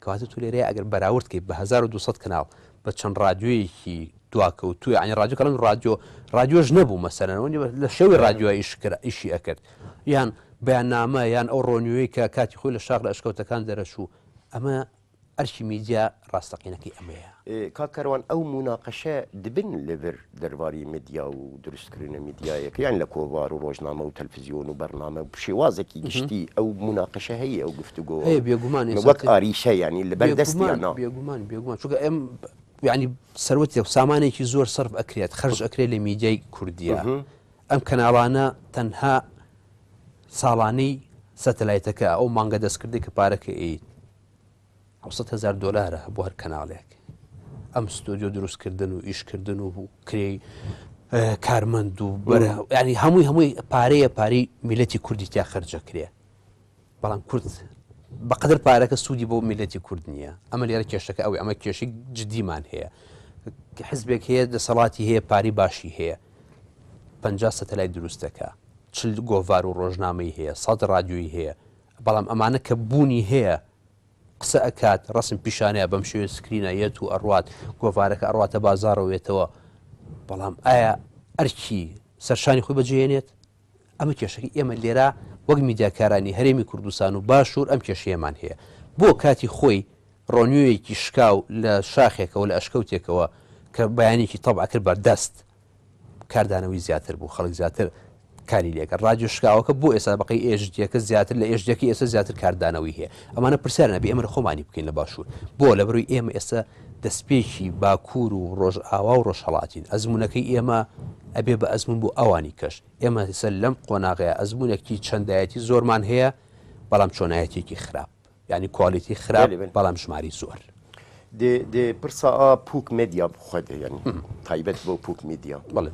کەواتە تۆ لێرەیە ئەگەر بەراورد کەی بە 1200 کەناڵ بە چەند ڕادیۆیەکی دواکەوتوو یعنی ڕادیۆ کەڵم ڕادیۆ ڕادیۆش نەبوو مەسەلەن لە شێوەی ڕادیۆ ئیش کرا ئیشی ئەکرد یان بەیاننامە یان ئەو ڕۆنیوەی کە کاتی خۆی لە شاخ لە ئەشکەوتەکان دەرەچوو ئەمە ئەرکی میدیا ڕاستەقینەکەی ئەمەیە. کاک کاروان ئەو موناقەشە دبن لە ڤر دەرباری مدیا و دروستکردنە میدیایەک یان لە کۆڤار و ڕۆژنامە و تەلفزیۆن و بەرنامە و شێوازێکی گشتی ئەو موناقەشە هەیە ئەو گفتوگۆ هەیە بێگومان وەک ئاریشە یانی لەبەر دەست یان نا؟ بێگومان بێگومان چونکە ئەم یانی سەروەتێک سامانێکی زۆر سەرف ئەکرێت خەرج ئەکرێت لە میدیای کوردیە ئەم کەناڵانە تەنها ساڵانەی سەتەلایتەکە ئەو مانگە دەستکردی کە پارەکە ئەیت 700 هەزار دۆلارە بۆ هەر کەناڵێک ئەم ستۆدیۆ دروستکردن و ئیشکردن و کرێی کارمەند و بەرە ینی هەمووی هەمووی پارەیە پارەی میلەتی کوردی تیا خەرجەکرێ بەڵام کورد بەقدر پارەکە سوودی بۆ میلەتی کورد نییە ئەمە لێرە کێشەکە ئەوەی ئەمە کێشی جدیمان هەیە حزبێک هەیە دەسەڵاتی هەیە پاری باشی هەیە 50 سەتەلای دروست دەکا چل گۆڤار و ڕۆژنامەی هەیە سەد ڕادیۆی هەیە بەڵام ئەمانە کە بوونی هەیە قسە ئەکات ڕەسم پیشانەیە بەم شێوەیە سکرینە یەت و ئەڕوات گۆڤارەکە ئەڕواتە بازاڕەوە یەتەوە بەڵام ئایا ئەرکی سەرشانی خۆی بەجێنێت ئەمە کێشەکەی ئێمە لێرە وەک میدیاکارانی هەرێمی کوردستان و باشوور ئەم کێشەیەمان هەیە بۆ کاتی خۆی ڕۆنیویەکی شکاو لە شاخێکەوە لە ئەشکەوتێکەوە کە بەیانێکی تەبع کرد بە دەست کاردانەوەی زیاتر بوو خەڵک زیاتر کاری لێکرد ڕادیۆ شکاوەکە بۆ ئێستا بەقەی ئێژدیەکە زیاتر لە ئێژدیەکەی ئێستا زیاتر کاردانەوەی هەیە ئەمانە پرسیار نەبێ ئێمە لە خۆمانی بکەین لە باشوور بۆ لە بەروی ئێمە ئێستا دەستپێکی باکوور و ڕۆژئاوا و ڕۆژهەڵاتین ئەزمونەکەی ئێمە ئەبێ بە ئەزمون بۆ ئەوانی کەش ئێمە ئێستا لەم قۆناغەیە ئەزمونێکی چەندایەتی زۆرمان هەیە بەڵام چۆنایەتیەکی خراپ یانی quality خراپ بەڵام ژماری زۆر. دێ دێ پرسا ئا پوک مێدیا بخۆ دێ یانی تایبەت بۆ پوک میدیا بەڵێ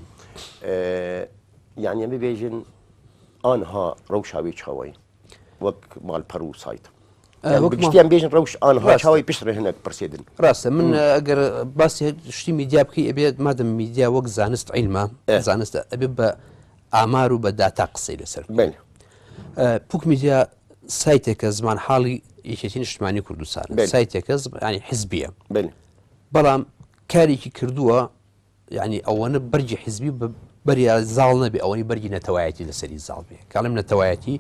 یانی ئەم ببێژن ئانها ڕەوشا وێ چاوای وەک ماڵپەڕ و سایت گشتیان بێژن ڕەوش ئانها چاوای پشت ڕێ هەنەک پرسێدن. ڕاستە من ئەگەر باسی شتی میدیا بکەی ئەبێت مادەم میدیا وەک زانست عیلمە زانستە ئەبێ بە ئامار و بە داتا قسەی لەسەر بکەین. پوک میدیا سایتێکە زمانحاڵی یەکێتی نیشتمانی کوردستان سایتێکە ینی حزبیە بەڵام کارێکی کردووە یعنی ئەوەنە بەرگی حزبی بەریا زاڵ نەبێ ئەوەی بەرگی نەتەوایەتی لەسەری زاڵ بێ کاڵم نەتەوایەتی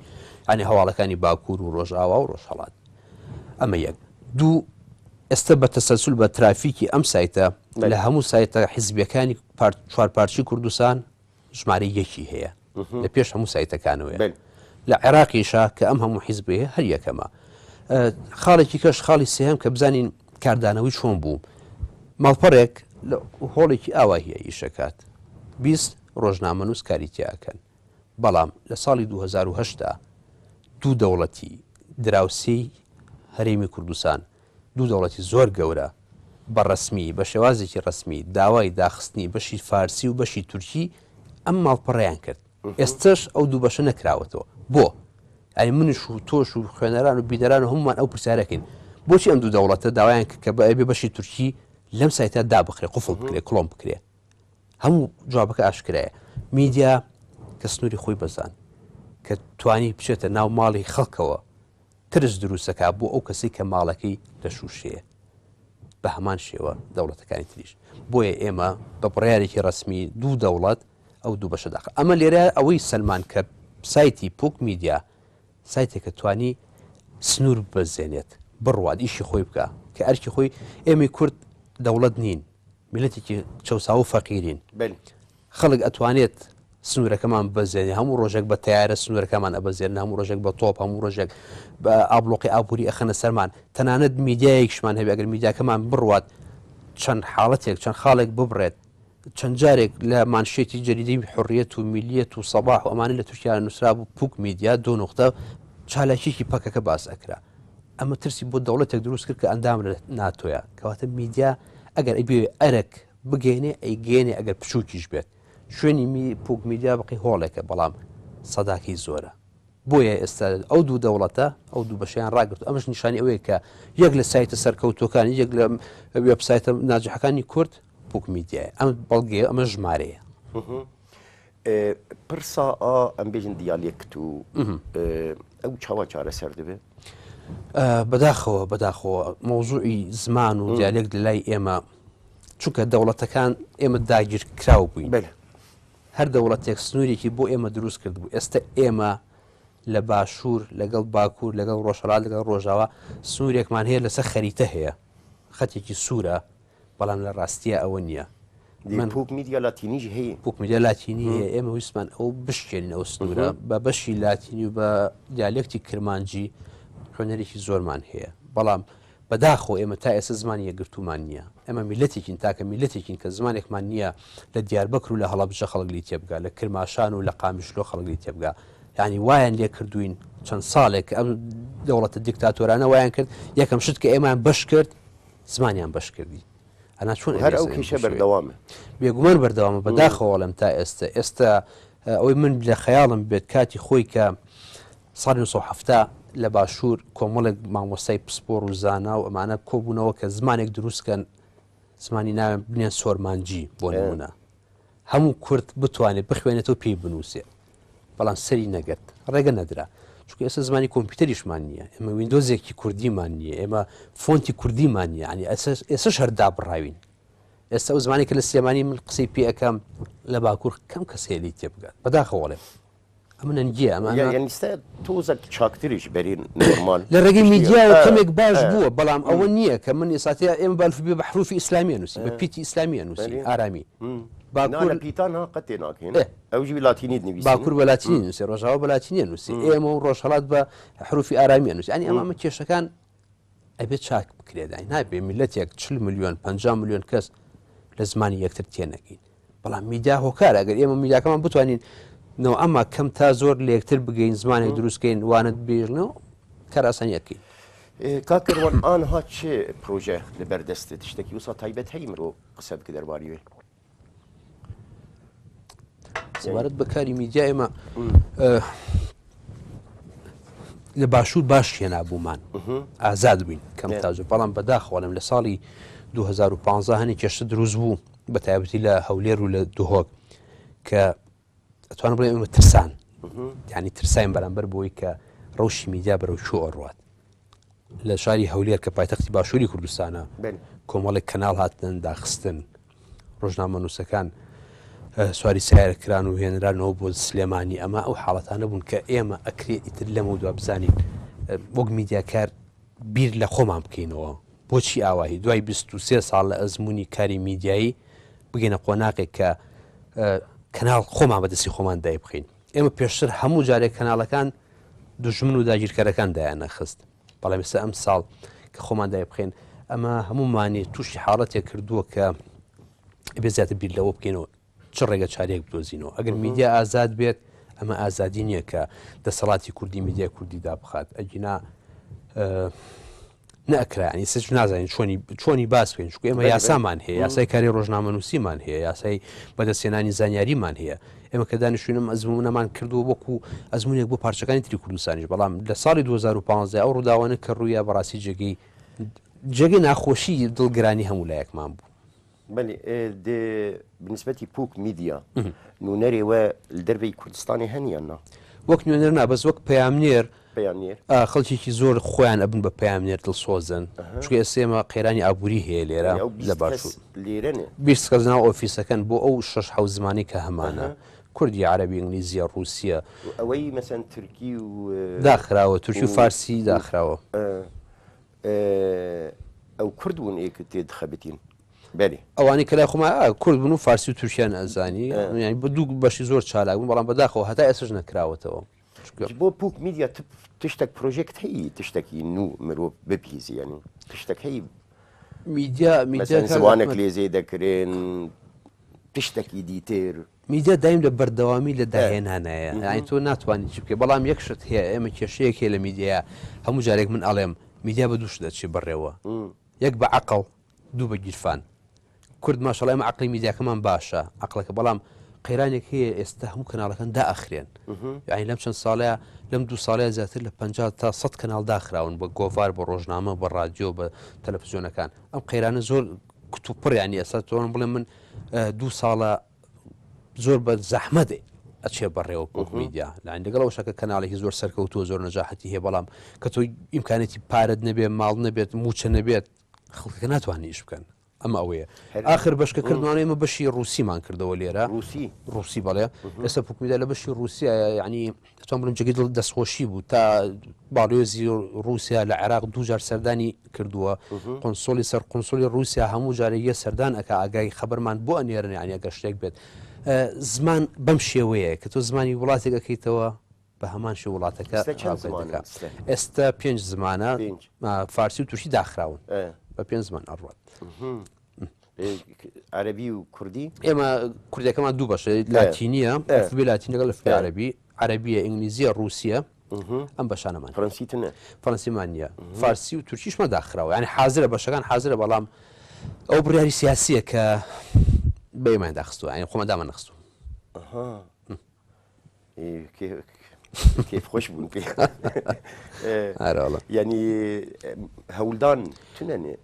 ینی هەواڵەکانی باکوور و ڕۆژئاوا و ڕۆژهەڵات ئەمە یەک دوو ئێستا بە تەسەلسول بە ترافیکی ئەم سایتە لە هەموو سایتە حزبیەکانی چوار پارچی کوردستان ژمارەی یەکی هەیە لە پێش هەموو سایتەکانەوەیە لە عێراقیشا کە ئەم هەموو حیزبەیە هەر یەکەمە خاڵێکی کەش خاڵی سێهەم کە بزانین کاردانەوەی چۆن بوو ماڵپەڕێک لە هۆڵێکی ئاواهیە ئیشەکات 20 ڕۆژنامەنووس کاری تیاکەن بەڵام لە ساڵی 2010 دوو دەوڵەتی دراوسێی هەرێمی کوردستان دوو دەوڵەتی زۆر گەورە بە ڕەسمی، بە شێوازێکی ڕەسمی داوای داخستنی بەشی فارسی و بەشی تورکی ئەم ماڵپەڕەیان کرد. ئێستەش ئەو دوو بەشە نەکراوەتەوە. بۆ؟ یانی منش و تۆش و خوێنەران و بینەران و هەموومان ئەو پرسیارە کەین. بۆچی ئەم دوو دەوڵەتە داوایان کرد کە ئەبێ بەشی تورکی لەم سایتە دابخرێ، قفڵ بکرێ، کڵۆم بکرێ؟ هەموو جوابەکە ئاشکرایە. میدیا کە سنووری خۆی بەزاند، کە توانی بچێتە ناو ماڵی خەڵکەوە، ترس دروستەکا بۆ ئەو کەسەی کە ماڵەکەی لە شووشەیە بە هەمان شێوە دەوڵەتەکانی تریش بۆیە ئێمە بە بڕیارێکی ڕەسمی دوو دەوڵەت ئەو دوو بەشە داخ ئەمە لێرە ئەوەی سەلمان کە سایتی پوک میدیا سایتێکە توانی سنوور ببەزێنێت بڕوات ئیشی خۆی بکە کە ئەرکی خۆی ئێمەی کورد دەوڵەت نین میلەتێکی چەوساوە و فەقیرین خەڵک ئەتوانێت سنوورەکەمان ببەزێنێ، هەموو ڕۆژێک بە تەیارە سنوورەکەمان ئەبەزێنن، هەموو ڕۆژێک بە تۆپ، هەموو ڕۆژێک بە ئابڵۆقی ئابووری ئەخەنە سەرمان، تەنانەت میدیایەکیشمان هەبێ ئەگەر میدیاکەمان بڕوات چەند حاڵەتێک چەند خاڵێک ببڕێت، چەند جارێک لە مانشێتی جەریدەی حوڕیەت و میلیەت و سەباح و ئەمانە لە تورکیا نووسرابوو پوک میدیا دوو نوقتە چالاکیەکی پەکەکە باس ئەکرا. ئەمە ترسی بۆ دەوڵەتێک دروست کرد کە ئەندام لە ناتۆیە. کەواتە میدیا ئەگەر ئەیبێ ئەرک بگەیەنێ ئەیگەیەنێ ئەگەر بچووکیش بێت. شوێنی می پوک میدیا بەقەی هۆڵێکە بەڵام سەداکەی زۆرە. بۆیە ئێستا ئەو دوو دەوڵەتە ئەو دوو بەشەیان ڕاگرت ئەمەش نیشانی ئەوەیە کە یەک لە سایتە سەرکەوتووەکان یەک لە وێبسایتە ناجحەکانی کورد پوک میدیایە ئەم بەڵگەیە ئەمە ژمارەیە. پرسا ئا ئەم بێژن دیالێکت و ئەو چاوا چارەسەر دەبێت؟ بەداخەوە بەداخەوە مەوزوعی زمان و دیالێکت لە لای ئێمە چونکە دەوڵەتەکان ئێمە داگیرکراو بووین هەر دەوڵەتێک سنوورێکی بۆ ئێمە دروست کرد بوو ئێستا ئێمە لە باشوور لەگەڵ باکوور لەگەڵ ڕۆژهەڵات لەگەڵ ڕۆژاوا سنوورێکمان هەیە لەسەر خەریتە هەیە خەتێکی سوورە بەڵام لە ڕاستیە ئەوە نییە من پوک میدیا لاتینیش هەیە پوک میدیا لاتینی هەیە ئێمە ویستمان ئەو بشکێنین ئەو سنوورە بە بەشی لاتینی و بە دیالێکتی کرمانجی خوێنەرێکی زۆرمان هەیە بەڵام بەداخەوە ئێمە تا ئێستا زمانی یەکگرتوومان نییە. ئێمە میللەتێکین، تاکە میللەتێکین کە زمانێکمان نییە لە دیاربەکر و لە هەڵەبجە خەڵک لێی تێبگا، لە کرماشان و لە قامیشلۆ خەڵک لێی تێبگا. یانی وایان لێ کردووین چەند ساڵێک ئەم دەوڵەتە دیکتاتۆرانە وایان کرد، یەکەم شت کە ئێمەیان بەش کرد، زمانیان بەش کردین. ئەنا چۆن هەر ئەو کێشە بەردەوامە؟ بێگومان بەردەوامە، بەداخەوە ئەڵێم تا ئێستا. ئێستا ئەوەی من لە خەیاڵم بێت کاتی خۆی کە ساڵی 1970 لە باشوور کۆمەڵێک مامۆستای پسپۆڕ و زانا و ئەمانە کۆبوونەوە کە زمانێک دروست کەن زمانی ناوێن بنێن سۆرمانجی بۆ نمونە هەموو کورد بتوانێت بخوێنێتەوە پێی بنووسێ بەڵام سەری نەگرت ڕێگە نەدرا چونکە ئێستا زمانی کۆمپیوتەریشمان نییە ئێمە ویندۆزێکی کوردیمان نییە ئێمە فۆنتی کوردیمان نییە ینی ئێسش هەر دابڕاوین ئێستا ئەو زمانی کە لە سلێمانی من قسەی پێ ئەەکەم لە باکوور کەم کەس هەیە لێی تێبگات بەداخەوەڵێم ئەمە نەنگیە ئەمە یانی ستا تۆزەک چاکتریش بەری نۆرمال لە ڕێگەی میدیاوە کەمێک باش بووە بەڵام ئەوە نییە کە من ئێساتیا ئێمە بە ئەلفوبێ بە حروفی ئیسلامیە نووسی بە پیتی ئیسلامیە نووسی ئارامی باکوور پیتان ها قەت تێ ناکەین ئەو ژی لاتینی نویسی باکوور بە لاتینی نووسی ڕۆژاوا بە لاتینیە نووسی ئێمە و ڕۆژهەڵات بە حروفی ئارامیە نووسی یانی ئەمە کێشەکان ئەبێ چاک بکرێت نابێ میلەتێک 40 میلیۆن 50 میلیۆن کەس لە زمانی یەکتر تێنەگەین بەڵام میدیا هۆکارە ئەگەر ئێمە میدیاکەمان بتوانین نەوە ئەمە کەم تا زۆر لە یەکتر بگەین زمانێک دروستکەین وانت بێژنەوە کارئاسانی ئەکەین. کاک کەروان ئانها چ پرۆژە لە بەر دەستت شتەکی وسا تایبەت هەی مرۆ قسە بکە دەرباری وێ؟ سەبارەت بە کاری میدیا ئێمە لە باشوور باش هێنابوومان ئازاد بووین کەم تاجە بەڵام بەداخەوەڵم لە ساڵی 2015 هەنی کێشە دروست بوو بە تایبەتی لە هەولێر و لە دهۆک کە ئەتوانم بڵێم ئێمە ترسان یعنی ترساین بەرامبەر بۆی کە ڕەوشی میدیا بەرەو کوێ ئەڕوات لە شاری هەولێر کە پایتەختی باشووری کوردستانە کۆمەڵێک کەناڵ هاتن داخستن ڕۆژنامەنووسەکان سواری سیارە کران و هێنرانەوە بۆ سلێمانی ئەمە ئەو حاڵەتانە بوون کە ئێمە ئەکرێ ئیتر لەمە دوا بزانین وەک میدیاکار بیر لە خۆمان بکەینەوە بۆچی ئاواهی دوای 23 ساڵ لە ئەزمموی کاری میدیایی بگەینە قۆناغێک کە کەناڵ خۆمان بەدەستی خۆمان دای بخەین ئێمە پێشتر هەموو جارێک کەناڵەکان دوژمن و داگیرکەرەکان دایانەخست بەڵام ئێستا ئەم ساڵ کە خۆمان دای بخەین ئەمە هەمومانی تووشی حاڵەتێک کردووە کە بێ زیاتر بیر لەوە بکەینەوە چ ڕێگە چارەیەک بدۆزینەوە ئەگەر میدیا ئازاد بێت ئەمە ئازادی نییە کە دەسەڵاتی کوردی میدیای کوردی دابخات ئەگینا نەئەکرا یانی سچ نازانین چۆنی چۆنی باس بکەین چونکە ئێمە یاسامان هەیە یاسای کاری ڕۆژنامەنووسیمان هەیە یاسای بەدەستهێنانی زانیاریمان هەیە ئێمە کە دانیشتوینم ئەزموونەمان کردووە وەکو ئەزمونێک بۆ پارچەکانی تری کوردستانیش بەڵام لە ساڵی 2015 ئەو ڕووداوانە کە ڕوویا بەڕاستی جێگەی جێگەی ناخۆشی دڵگرانی هەموو لایەکمان بوو. بەلی دێ بنسبەتی پوک میدیا نونەرێ وە لە دەرڤەی کوردستانێ هەن یان نا؟ وەک نوێنەر نا بەس وەک پەیامنێر پەیامنێر خەڵکێکی زۆر خۆیان ئەبن بە پەیامنێر دڵسۆزن چونکە ئێستا ئێمە قەیرانی ئابووری هەیە لێرە ئەو لە 20 کەس باشوور لێرەنێ 20 کەس ناو ئۆفیسەکەن بۆ ئەو شەش حەوت زمانەی کە هەمانە کوردی عەرەبی ئینگلیزیە ڕووسیە و ئەوەی مەسەن تورکی و داخراوە تورکی و و فارسی و داخراوە. ئەو کورد بوون ئێ تێ دخەبتین بەێ. ئەوانەی کە لای خۆمان کورد بوون و فارسی و تورکیان ئەزانی یانی بە دوو بەشی زۆر چالاک بوون بەڵام بەداخەوە هەتا ئێستاش نەکراوەتەوە. بۆ پوک میدیا تشتێک پرۆژێکت هەیە تشتێکی نوو مرۆڤ ببهیزی ینی تشتێک هەیە میدیا میدیا زمانێک لێزێ دەکرێن تشتێکی دیتر میدیا دایم لە بەردەوامی لە داهێنانایە یانی تۆ ناتوانانی چی بکەی بەڵام یەک شت هەیە ئێمە کێشەیەک هەیە لە میدیایا هەموو جارێک من ئەڵێم میدیا بە دوو شت دەچێ بەڕێوە یەک بە عەقڵ دوو بە گیرفان کورد ماشەڵا ئێمە عەقڵی میدیاکەمان باشە عەقڵەکە بەڵام قەیرانێک هەیە ئێستا هەموو کەناڵەکان دائەخرێن یعنی لەم چەند ساڵەیە لەم دوو ساڵەیە زیاتر لە 50 تا 100 کەناڵ داخراون بە گۆڤار بە ڕۆژنامە بە ڕادیۆ بە تەلەفزیۆنەکان ئەم قەیرانە زۆر کتوپڕ یعنی ئێستا تۆن بڵێ من دوو ساڵە زۆر بە زەحمەت ئەچێ بەڕێوە پۆک میدیا لاین لەگەڵ ئەوشە کە کەناڵێکی زۆر سەرکەوتووە زۆر نەجاحەتی هەیە بەڵام کە تۆ ئیمکانێتی پارەت نەبێ ماڵ نەبێت موچە نەبێت خەڵکەکە ناتوانێت ئیش بکەن ئەمە ئەوەیە ئاخر بەشکە کردوانە ئێمە بەشی ڕوسیمان کردەوە لێرە ڕوسی ڕوسی بەڵێ ئێستا پوکمیدا لە بەشی ڕوسیا یعنی دەتوانم بڵێم جێگەی دڵ دەستخۆشی بوو تا باڵیۆزی ڕووسیا لە عێراق دووجار سەردانی کردووە قنسۆلی سەر قنسۆلی ڕووسیا هەموو جارێک یە سەردان ئەکا ئاگای خەبەرمان بۆ ئەنێرن یعنی ئەگەر شتێک بێت زمان بەم شێوەیە کە تۆ زمانی وڵاتێک ئەەکەیتەوە بە هەمان شێ وڵاتەکە ئێستا چەند زمانە دەکا ئێستا پێنج زمانە پێنج. فارسی و تورکی داخراون بە پێنج زمان ئەڕوات عەرەبی و کوردی؟ ئێمە کوردەکەمان دوو بەشە لاتینیە ئەلفوبێ لاتین لەگەڵ ئەلفوبێ عەرەبی عەرەبیە ئینگلیزیە ڕووسیە ئەم بەشانەمان فەرەنسی تنە فەرەنسیمان نییە فارسی و تورکیشمان داخراوە یعنی حازرە بەشەکان حازرە بەڵام ئەو بڕیاری سیاسیە کە بە ئێمەیان داخستووە یعنی خۆمان دامان نەخستووە کەیف خۆش بوون پێ یعنی هەوڵدان تونەنێ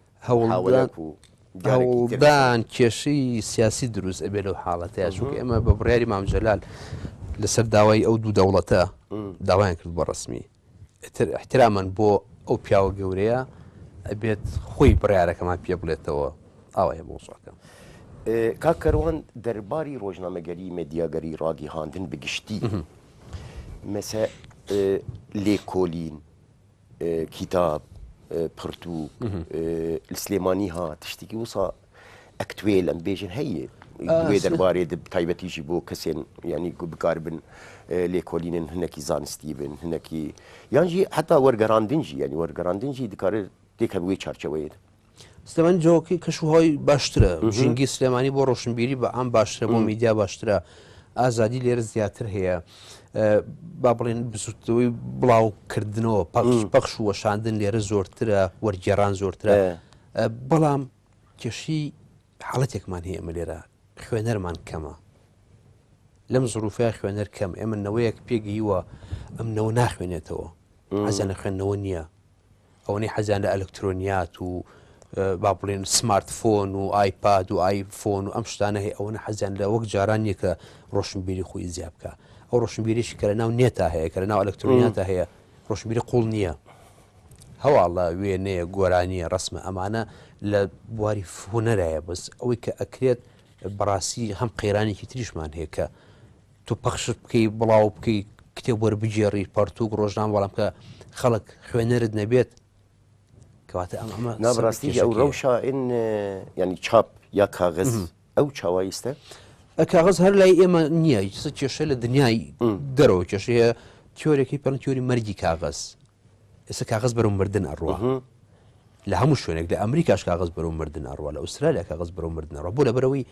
هەوڵدان کێشەی سیاسی دروست ئەبێ لەو حاڵەتەیە چونکە ئێمە بە بڕیاری مام جەلال لەسەر داوای ئەو دوو دەوڵەتە داوایان کرد بە ڕسمی ئیتر ئیحترامەن بۆ ئەو پیاوە گەورەیە ئەبێت خۆی بڕیارەکەمان پێ بڵێتەوە ئاوایە مەوزوعەکە. کاک کەروان دەرباری ڕۆژنامەگەری مێدیاگەری ڕاگیهاندن بە گشتی مەسە لێکۆلین کیتاب پرتوک لە سلێمانی ها تشتێکی وسا ئەکتوێل ئەم بێژن هەیە دوێ دەربارێ تایبەتیژی بۆ کەسێن ینی بکار بن لێکۆلینن هەنێکی زانستی بن هەنێکی یانژی حتا وەرگەڕاندنجی ینی وەرگەڕاندنجی دکارێت تێکە بووی چارچەوەیە سلێمانی جەوەکەی کەش و هەوای باشترە ژینگەی سلێمانی بۆ ڕۆشنبیری بە عام باشترە بۆ میدیا باشترە. ئازادی لێرە زیاتر هەیە با بڵێن بزوتنەوەی بڵاوکردنەوە پەخش پەخش و وەشاندن لێرە زۆرترە وەرگێڕان زۆرترە بەڵام کێشی حاڵەتێکمان هەیە ئەمە لێرە خوێنەرمان کەمە لەم زروفەیە خوێنەر کەم ئێمە نەوەیەک پێگەیوە ئەم نەوە ناخوێنێتەوە حەزیان لە خوێندنەوە نییە ئەوەنەی حەزیان لە ئەلکترۆنیات و با بڵێن سمارت فۆن و ئایپاد و ئایفۆن و ئەم شتانە هەیە ئەوەنە حەزیان لە وەک جاران نییە کە ڕۆشنبیری خۆی زیا بکە ئەو ڕۆشنبیریشی کە لە ناو نێتا هەیە کە لە ناو ئەلکترۆنیاتا هەیە ڕۆشنبیری قوڵ نییە هەواڵە وێنەیە گۆرانیە ڕسمە ئەمانە لە بواری هونەرایە بەس ئەوەی کە ئەکرێت بەڕاستی هەم قەیرانێکی تریشمان هەیە کە تۆ پەخشت بکەی بڵاو بکەی کتێب وەربگێڕی پەرتوک ڕۆژنامە بەڵام کە خەڵک خوێنەرت نەبێت کەواتە ئەم ئەمە نا بەڕاستی ئەو ڕەوشە ئین ینی چاپ یا کاغز ئەو چاوایستە کاغز هەر لای ئێمە نییە هیچ کێشە لە دنیای دەرەوە کێشەیە تیۆرێکی پێڵ تیۆری مەرگی کاغز ئێستا کاغز بەرەو مردن ئەڕوا لە هەموو شوێنێک لە ئەمریکاش کاغز بەرەو مردن ئەڕوا لە ئوسترالیا کاغز بەرەو مردن ئەڕوا بۆ لەبەرەوەی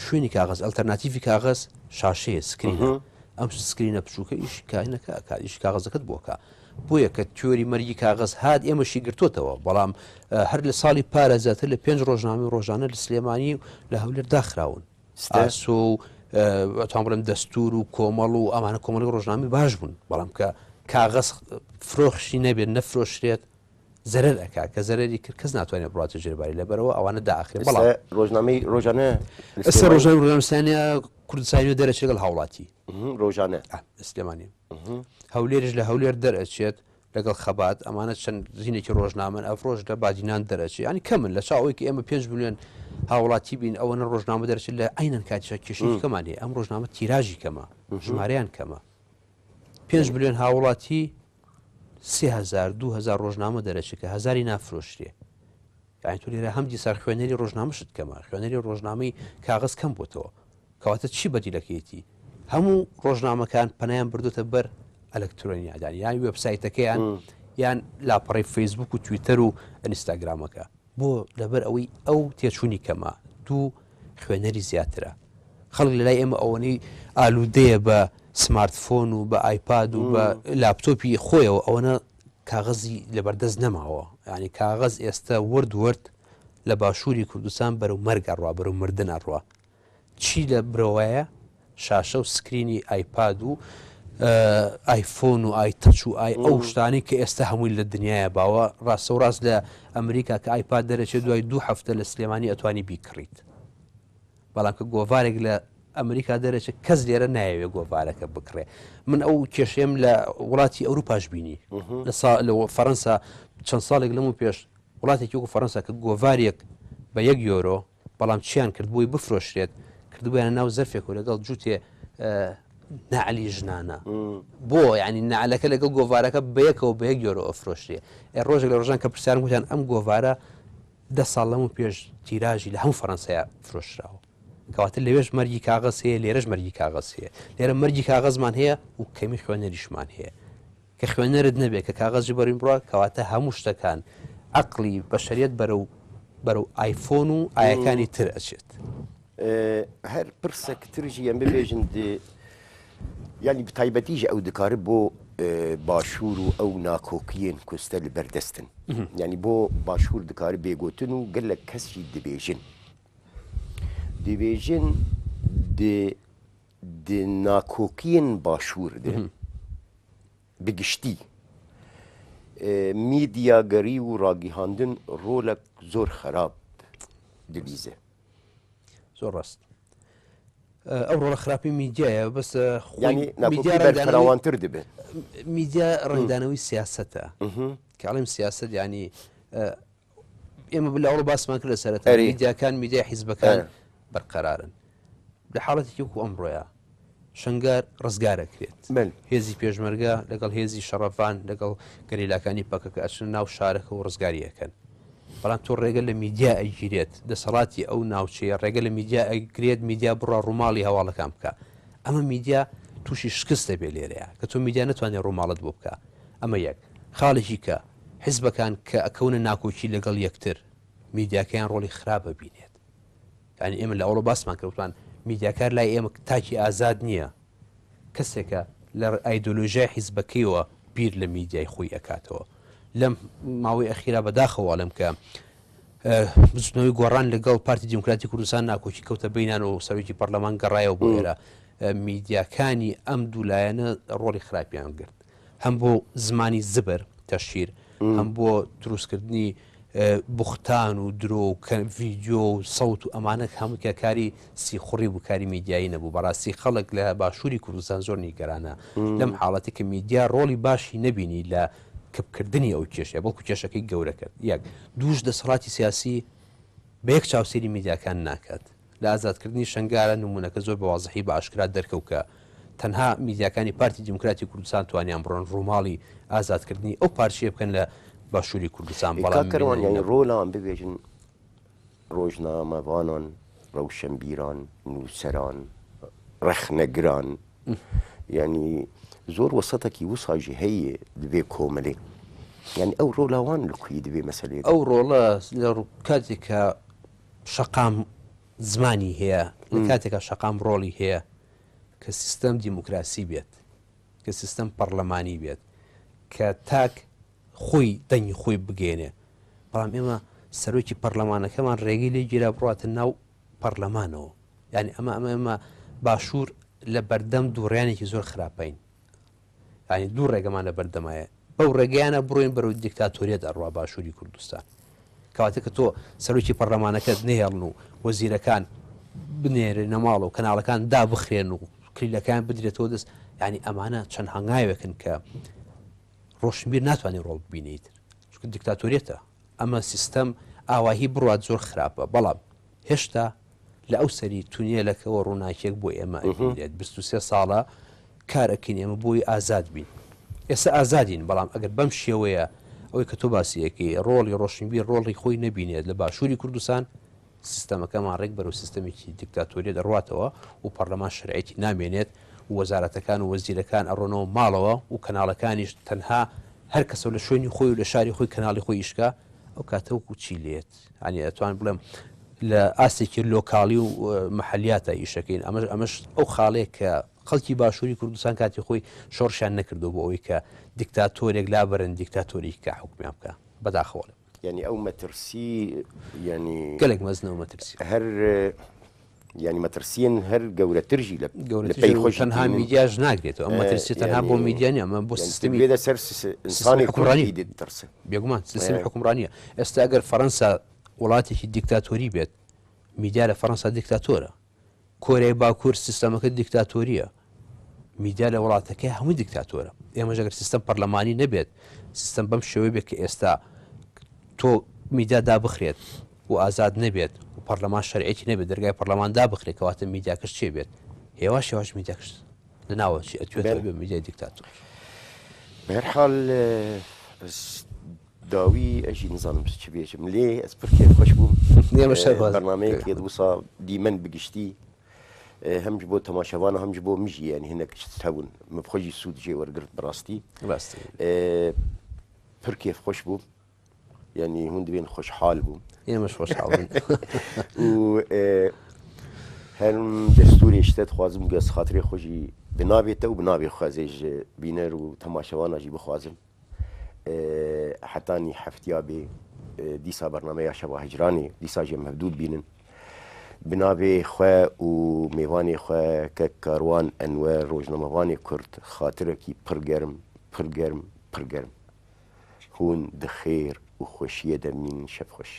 شوێنی کاغز ئەلتەرناتیڤی کاغز شاشەیە سکرینە ئەم سکرینە بچووکە ئیش کاینەکە ئەکات ئیش کاغزەکەت بۆکە بۆیە کە تیۆری مەرگی کاغز هات ئێمەشی گرتوتەوە بەڵام هەر لە ساڵی پارە زیاتر لە پێنج ڕۆژنامەی ڕۆژانە لە سلێمانی و لە هەولێر داخراون ئاسۆ و ئەتوان بڵێم دەستور و کۆمەڵ و ئەمانە کۆمەڵی ڕۆژنامەی باش بوون بەڵام کە کاغز فرۆخشی نەبێت نەفرۆشرێت زەرەر ئەکا کە زەرەری کرد کەس ناتوانێت بڕاتە ژێرباری لەبەرەوە ئەوانە داخرێن بەڵام ڕۆژنامەی ڕۆژانە ئێستا ڕۆژنامەی ڕۆژنامەسانە کوردستانی دەرەچێت لەگەڵ هاوڵاتی ڕۆژانە سلێمانی هەولێرش لە هەولێر دەرئەچێت لەگەڵ خەبات ئەمانە چەند زینێکی ڕۆژنامەن ئەفرۆش لە بادینان دەرەچێت ینی کەمن لە چاوەی کە ئێمە 5 میلیۆن هاوڵاتی بین ئەوەنە ڕۆژنامە دەرەچێت لە عینەن کاتیشە کێشەی کەمان هەیە ئەم ڕۆژنامە تیراژی کەمە ژمارەیان کەمە 5 میلیۆن هاوڵاتی 3000 2000 ڕۆژنامە دەرەچێت کە هزاری نافرۆشرێ یانی تۆ لێرە هەم دیسان خوێنەری ڕۆژنامەشت کەمە خوێنەری ڕۆژنامەی کاغز کەم بۆتەوە کەواتە چی بەدیلەکەیەتی هەموو ڕۆژنامەکان پەنایان بردوتە بەر ئەلکترۆنیادان یان وێبسایتەکەیان یان لاپەڕی فەیسبوک و تویتەر و ئینستاگرامەکە بۆ لەبەر ئەوەی ئەو تێچوونی کەمە دوو خوێنەری زیاترە خەڵک لە لای ئێمە ئەوەنەی ئالوودەیە بە سمارتفۆن و بە ئایپاد و بە لاپتۆپی خۆیەوە ئەوەنە کاغەزی لەبەردەست نەماوە یعنی کاغەز ئێستا ورد ورد لە باشووری کوردستان بەرەو مەرگ ئەڕوا بەرەو مردن ئەڕوا چی لە برەوەیە شاشە و سکرینی ئایپاد و ئایفۆن و ئای تەچ و ئای ئەو شتانی کە ئێستا هەمووی لە دنیاە باوە ڕاستە و ڕاست لە ئەمریکا کە ئایپاد دەرەچێت دوای دوو هەفتە لە سلێمانی ئەتوانی بیکڕیت بەڵام کە گۆڤارێک لە ئەمریکا دەرەچێت کەس لێرە نایەوێ گۆڤارەکە بکڕێ من ئەو کێشەیەم لە وڵاتی ئەوروپاش بینی لە لە فەرەنسا چەند ساڵێک لەمو پێش وڵاتێکی وەکو فەرەنسا کە گۆڤارێک بە یەک یۆرۆ بەڵام چیان کرد بۆی بفرۆشرێت کردبوویانە ناو زەرفێک و لەگەڵ جووتێ نەعلی ژنانە بۆ ینی نەعلەکە لەگەڵ گۆڤارەکە بەیەکەوە بە یەک یۆرۆ ئەفرۆشرێ ڕۆژێک لە ڕۆژان کە پرسیارم وتیان ئەم گۆڤارە دە ساڵ لەمو پێش تیراژی لە هەموو فەرەنسایا فرۆشراوە. کەواتە لەوێش مەرگی کاغەز هەیە، لێرەش مەرگی کاغەز هەیە. لێرە مەرگی کاغەزمان هەیە و کەمی خوێنەریشمان هەیە. کە خوێنەرت نەبێ، کە کاغەزی بەرین بڕا، کەواتە هەموو شتەکان، عەقڵی بەشەریەت بەرەو بەرەو ئایفۆن و ئایەکانی تر ئەچێت. هەر پرسەک تر ژی ئەم ببێژن دێ یانی bi taybetî jî ew dikare bo başûr û ew nakokiyên ku ste li ber dest in. Yanî bo başûr dikare bê gotin û gelek kes jî dibêjin. Dibêjin di di nakokiyên başûr de bi giştî mîdyagerî û ragihandin rolek zor xerab dilîze. زۆر ڕاست. ئەو ڕۆڵە خراپی میدیایە بەس میدیا بەرفراوانتر دەبێت. میدیا ڕەنگدانەوەی سیاسەتە کە ئەڵێم سیاسەت ینی ئێمە بلا ئەوڕۆ باسمان کرد لە سەرەتا میدیاکان میدیای حیزبەکان بەرقەرارن لە حاڵەتێکی وەکو ئەمڕۆیە شنگار ڕزگارەکرێت هێزی پێشمەرگە لەگەڵ هێزی شەڕەفان لەگەڵ گەریلاکانی پەکەکە ئەچنە ناو شارەکە و ڕزگاریەکەن بەڵام تۆ ڕێگە لە میدیا ئەگیرێت دەسەڵاتی ئەو ناوچەیە ڕێگە لە میدیا ئەگرێت میدیا بڕا ڕووماڵی هەواڵەکان بکە ئەمە میدیا تووشی شکست دەبێت لێرەیە کە تۆ میدیا نتوانێت ڕووماڵت بۆ بکە ئەمە یەک خاڵێکی کە حزبەکان کە ئەکەونە ناکۆکی لەگەڵ یەکتر میدیاکەیان ڕۆڵی خراپ ئەبینێت یانی ئێمە لە ئەوڵۆ باسمان کرد وتمان میدیاکار لای ئێمە تاکی ئازاد نییە، کەسێکە لە ئایدۆلۆژیای حیزبەکەیەوە بیر لە میدیای خۆی ئەکاتەوە. لەم ماوەی ئەخیرا بەداخەوە ئەڵێم کە بزوتنەوەی گۆڕان لەگەڵ پارتی دیموکراتی کوردستان ناکۆکی کەوتە بینان و سەرۆکی پەرلەمان گەڕایەوە بۆ ئێرە میدیاکانی ئەم دوو لایەنە ڕۆڵی خراپیان گرت هەم بۆ زمانی زبر تەشهیر هەم بۆ دروستکردنی بوختان و درۆ و ڤیدیۆ و سەوت و ئەمانە هەموو کە کاری سیخوڕی بوو کاری میدیایی نەبوو بەڕاستی خەڵک لە باشووری کوردستان زۆر نیگەرانە لەم حاڵەتی کە میدیا ڕۆڵی باشی نەبینی لە کپکردنی ئەو کێشەیە بەڵکو کێشەکەی گەورە کرد یەک دووش دەسەڵاتی سیاسی بە یەک چاو سەیری میدیاکان ناکات لە ئازادکردنی شەنگالە نمونەکە زۆر بە وازحی بە ئاشکرا دەرکەوت کە تەنها میدیاکانی پارتی دیموکراتی کوردستان توانیان بڕۆن ڕووماڵی ئازادکردنی ئەو پارچەیە بکەن لە باشووری کوردستان بەڵام کاک کەروان بینەری یانی نەبوو. ڕۆڵان ببێژن ڕۆژنامەڤانان، ڕەوشەنبیران، نووسەران، ڕەخنەگران یانی زۆر وەسەتەکی وسا ژی هەیە دبێ کۆمەلێ یانی ئەو ڕۆلا وان لە کوی دبێ مەسەلێ ئەو ڕۆڵە لە کاتێک کە شەقام زمانی هەیە لە کاتێکا شەقام ڕۆڵی هەیە کە سیستەم دیموکراسی بێت کە سیستەم پەڕلەمانی بێت کە تاک خۆی دەنگی خۆی بگەێنێ بەڵام ئێمە سەرۆکی پەرلەمانەکەمان ڕێگەی لێ گیرا بڕاتە ناو پەرلەمانەوە یعنی ئەمە ئەمە ئێمە باشوور لە بەردەم دووڕیانێکی زۆر خراپین یانی دوو ڕێگەمان لە بەردەمایە بەو ڕێگەیانە بڕۆین بەرەو دیکتاتۆریەت ئەڕوا باشووری کوردستان کەواتە کە تۆ سەرۆکی پەرلەمانەکەت نەهێڵن و وەزیرەکان بنێرنە ماڵ و کەناڵەکان دابخرێن و کلیلەکان بدرێتەوە دەست ینی ئەمانە چەند هەنگاوێکن کە ڕۆشنبیر ناتوانێت ڕۆڵ ببینیت چونکە دیکتاتۆریەتە ئەمە سیستەم ئاواهی بڕوات زۆر خراپە بەڵام هێشتا لە ئەو سەری تونێلەکەوە ڕووناکیەک بۆ ئێمە ئەبینرێت 23 ساڵە کار ئەکەین ئێمە بۆی ئازاد بین ئێستا ئازادین بەڵام ئەگەر بەم شێوەیە ئەوەی کە تۆ باسی ئەکەی ڕۆڵی ڕۆشنبیر ڕۆڵی خۆی نەبینێت لە باشووری کوردستان سیستەمەکەمان ڕێک بەرەو سیستەمێکی دیکتاتۆریە دەڕواتەوە و پەرلەمان شەرعیەتی نامێنێت و وەزارەتەکان و وەزیرەکان ئەڕۆنەوە ماڵەوە و کەناڵەکانیش تەنها هەر کەسەو لە شوێنی خۆی و لە شاری خۆی کەناڵی خۆی ئیشکا ئەو کاتە وەکو چی لێت ینی ئەتوان بڵێم لە ئاستێکی لۆکاڵی و محلیاتە ئیشەکەین ئەمەش ئەمەش ئەو خاڵەیە کە خەڵکی باشووری کوردستان کاتی خۆی شۆڕشیان نەکردو بۆ ئەوەی کە دیکتاتۆرێک لابەرن دیکتاتۆری کە حکومیان بکە بەداخەوە یانی ئەو مەترسی یانی گەلێک مەزنە و مەترسی هەر یانی مەترسیەن هەر گەورەتر ژی لە گەورەتر پەی خۆش تەنها میدیاش ناگرێتەوە ئەم مەترسی تەنها بۆ میدیا نیە ئەمە بۆ سیستمی بێدە سەر ئینسانی حکومڕانی کوردی دەترسن بێگومان سیستمی حکومڕانیە ئێستا ئەگەر فەرەنسا وڵاتێکی دیکتاتۆری بێت میدیا لە فەرەنسا دیکتاتۆرە کۆریای باکوور سیستەمەکە دیکتاتۆرییە، میدیا لە وڵاتەکەی هەمووی دیکتاتۆرە. ئێمەش ئەگەر سیستەم پەرلەمانی نەبێت، سیستەم بەم شێوەیە بێت کە ئێستا تۆ میدیا دابخرێت و ئازاد نەبێت و پەرلەمان شەرعیەتی نەبێت، دەرگای پەرلەمان دابخرێت، کەواتە میدیاکەش چێ بێت؟ هێواش هێواش میدیاکەش لەناوە چی ئەتوێتەوە بێ میدیای دیکتاتۆر. بەهەرحاڵ داوی ئەژی نزانم چ بێژم لێ ئەز پر کێف خوش بووم ئێمەش هەر واز بەرنامەیەک یەد وسا دیمەن بگشتی هەم ji بۆ تەماشەوانە هەم ji بۆ مژی یانی هەندێک شت هەبوون من بخۆ ژی سوود جێ وەرگرت بەڕاستی ڕاستی پر کێف خۆش بووم یعنی هون دبێن خۆشحال بووم ئێمەش خۆشحاڵ بووین و هەرم دەستوری شتە دخوازم گەز خاترێ خۆشی بنابێتە و بنابێ خوازێ ji بینەر و تەماشەوانە ژی بخوازم حەتانی هەفتیا بێ دیسا بەرنامەیا شەوا هجرانێ دیسا ژێ مەبدوو بینن بناوێ خوێ و مێوانێ خوێ کە کاروان ئەنوەر ڕۆژنامەوانێ کورد خاترەکی پڕ گەرم پڕ گەرم پڕ گەرم هون دخێر و خوشیە دەمین شەف خوش.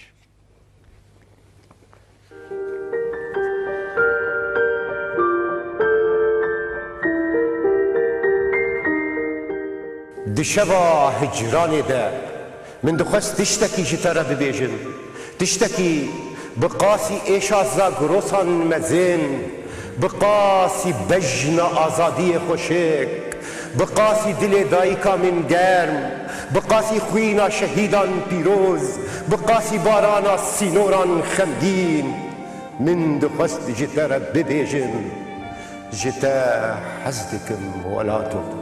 Di şeva hicranê de min dixwest tiştekî ji te re bibêjim, tiştekî bi qasî êşa Zagrosan mezin, bi qasî bejna azadiyê xweşik, bi qasî dilê dayika min germ, bi qasî xwîna şehîdan pîroz, bi qasî barana sînoran xemgîn, min dixwest ji te re bibêjim, ji te hez dikim welato.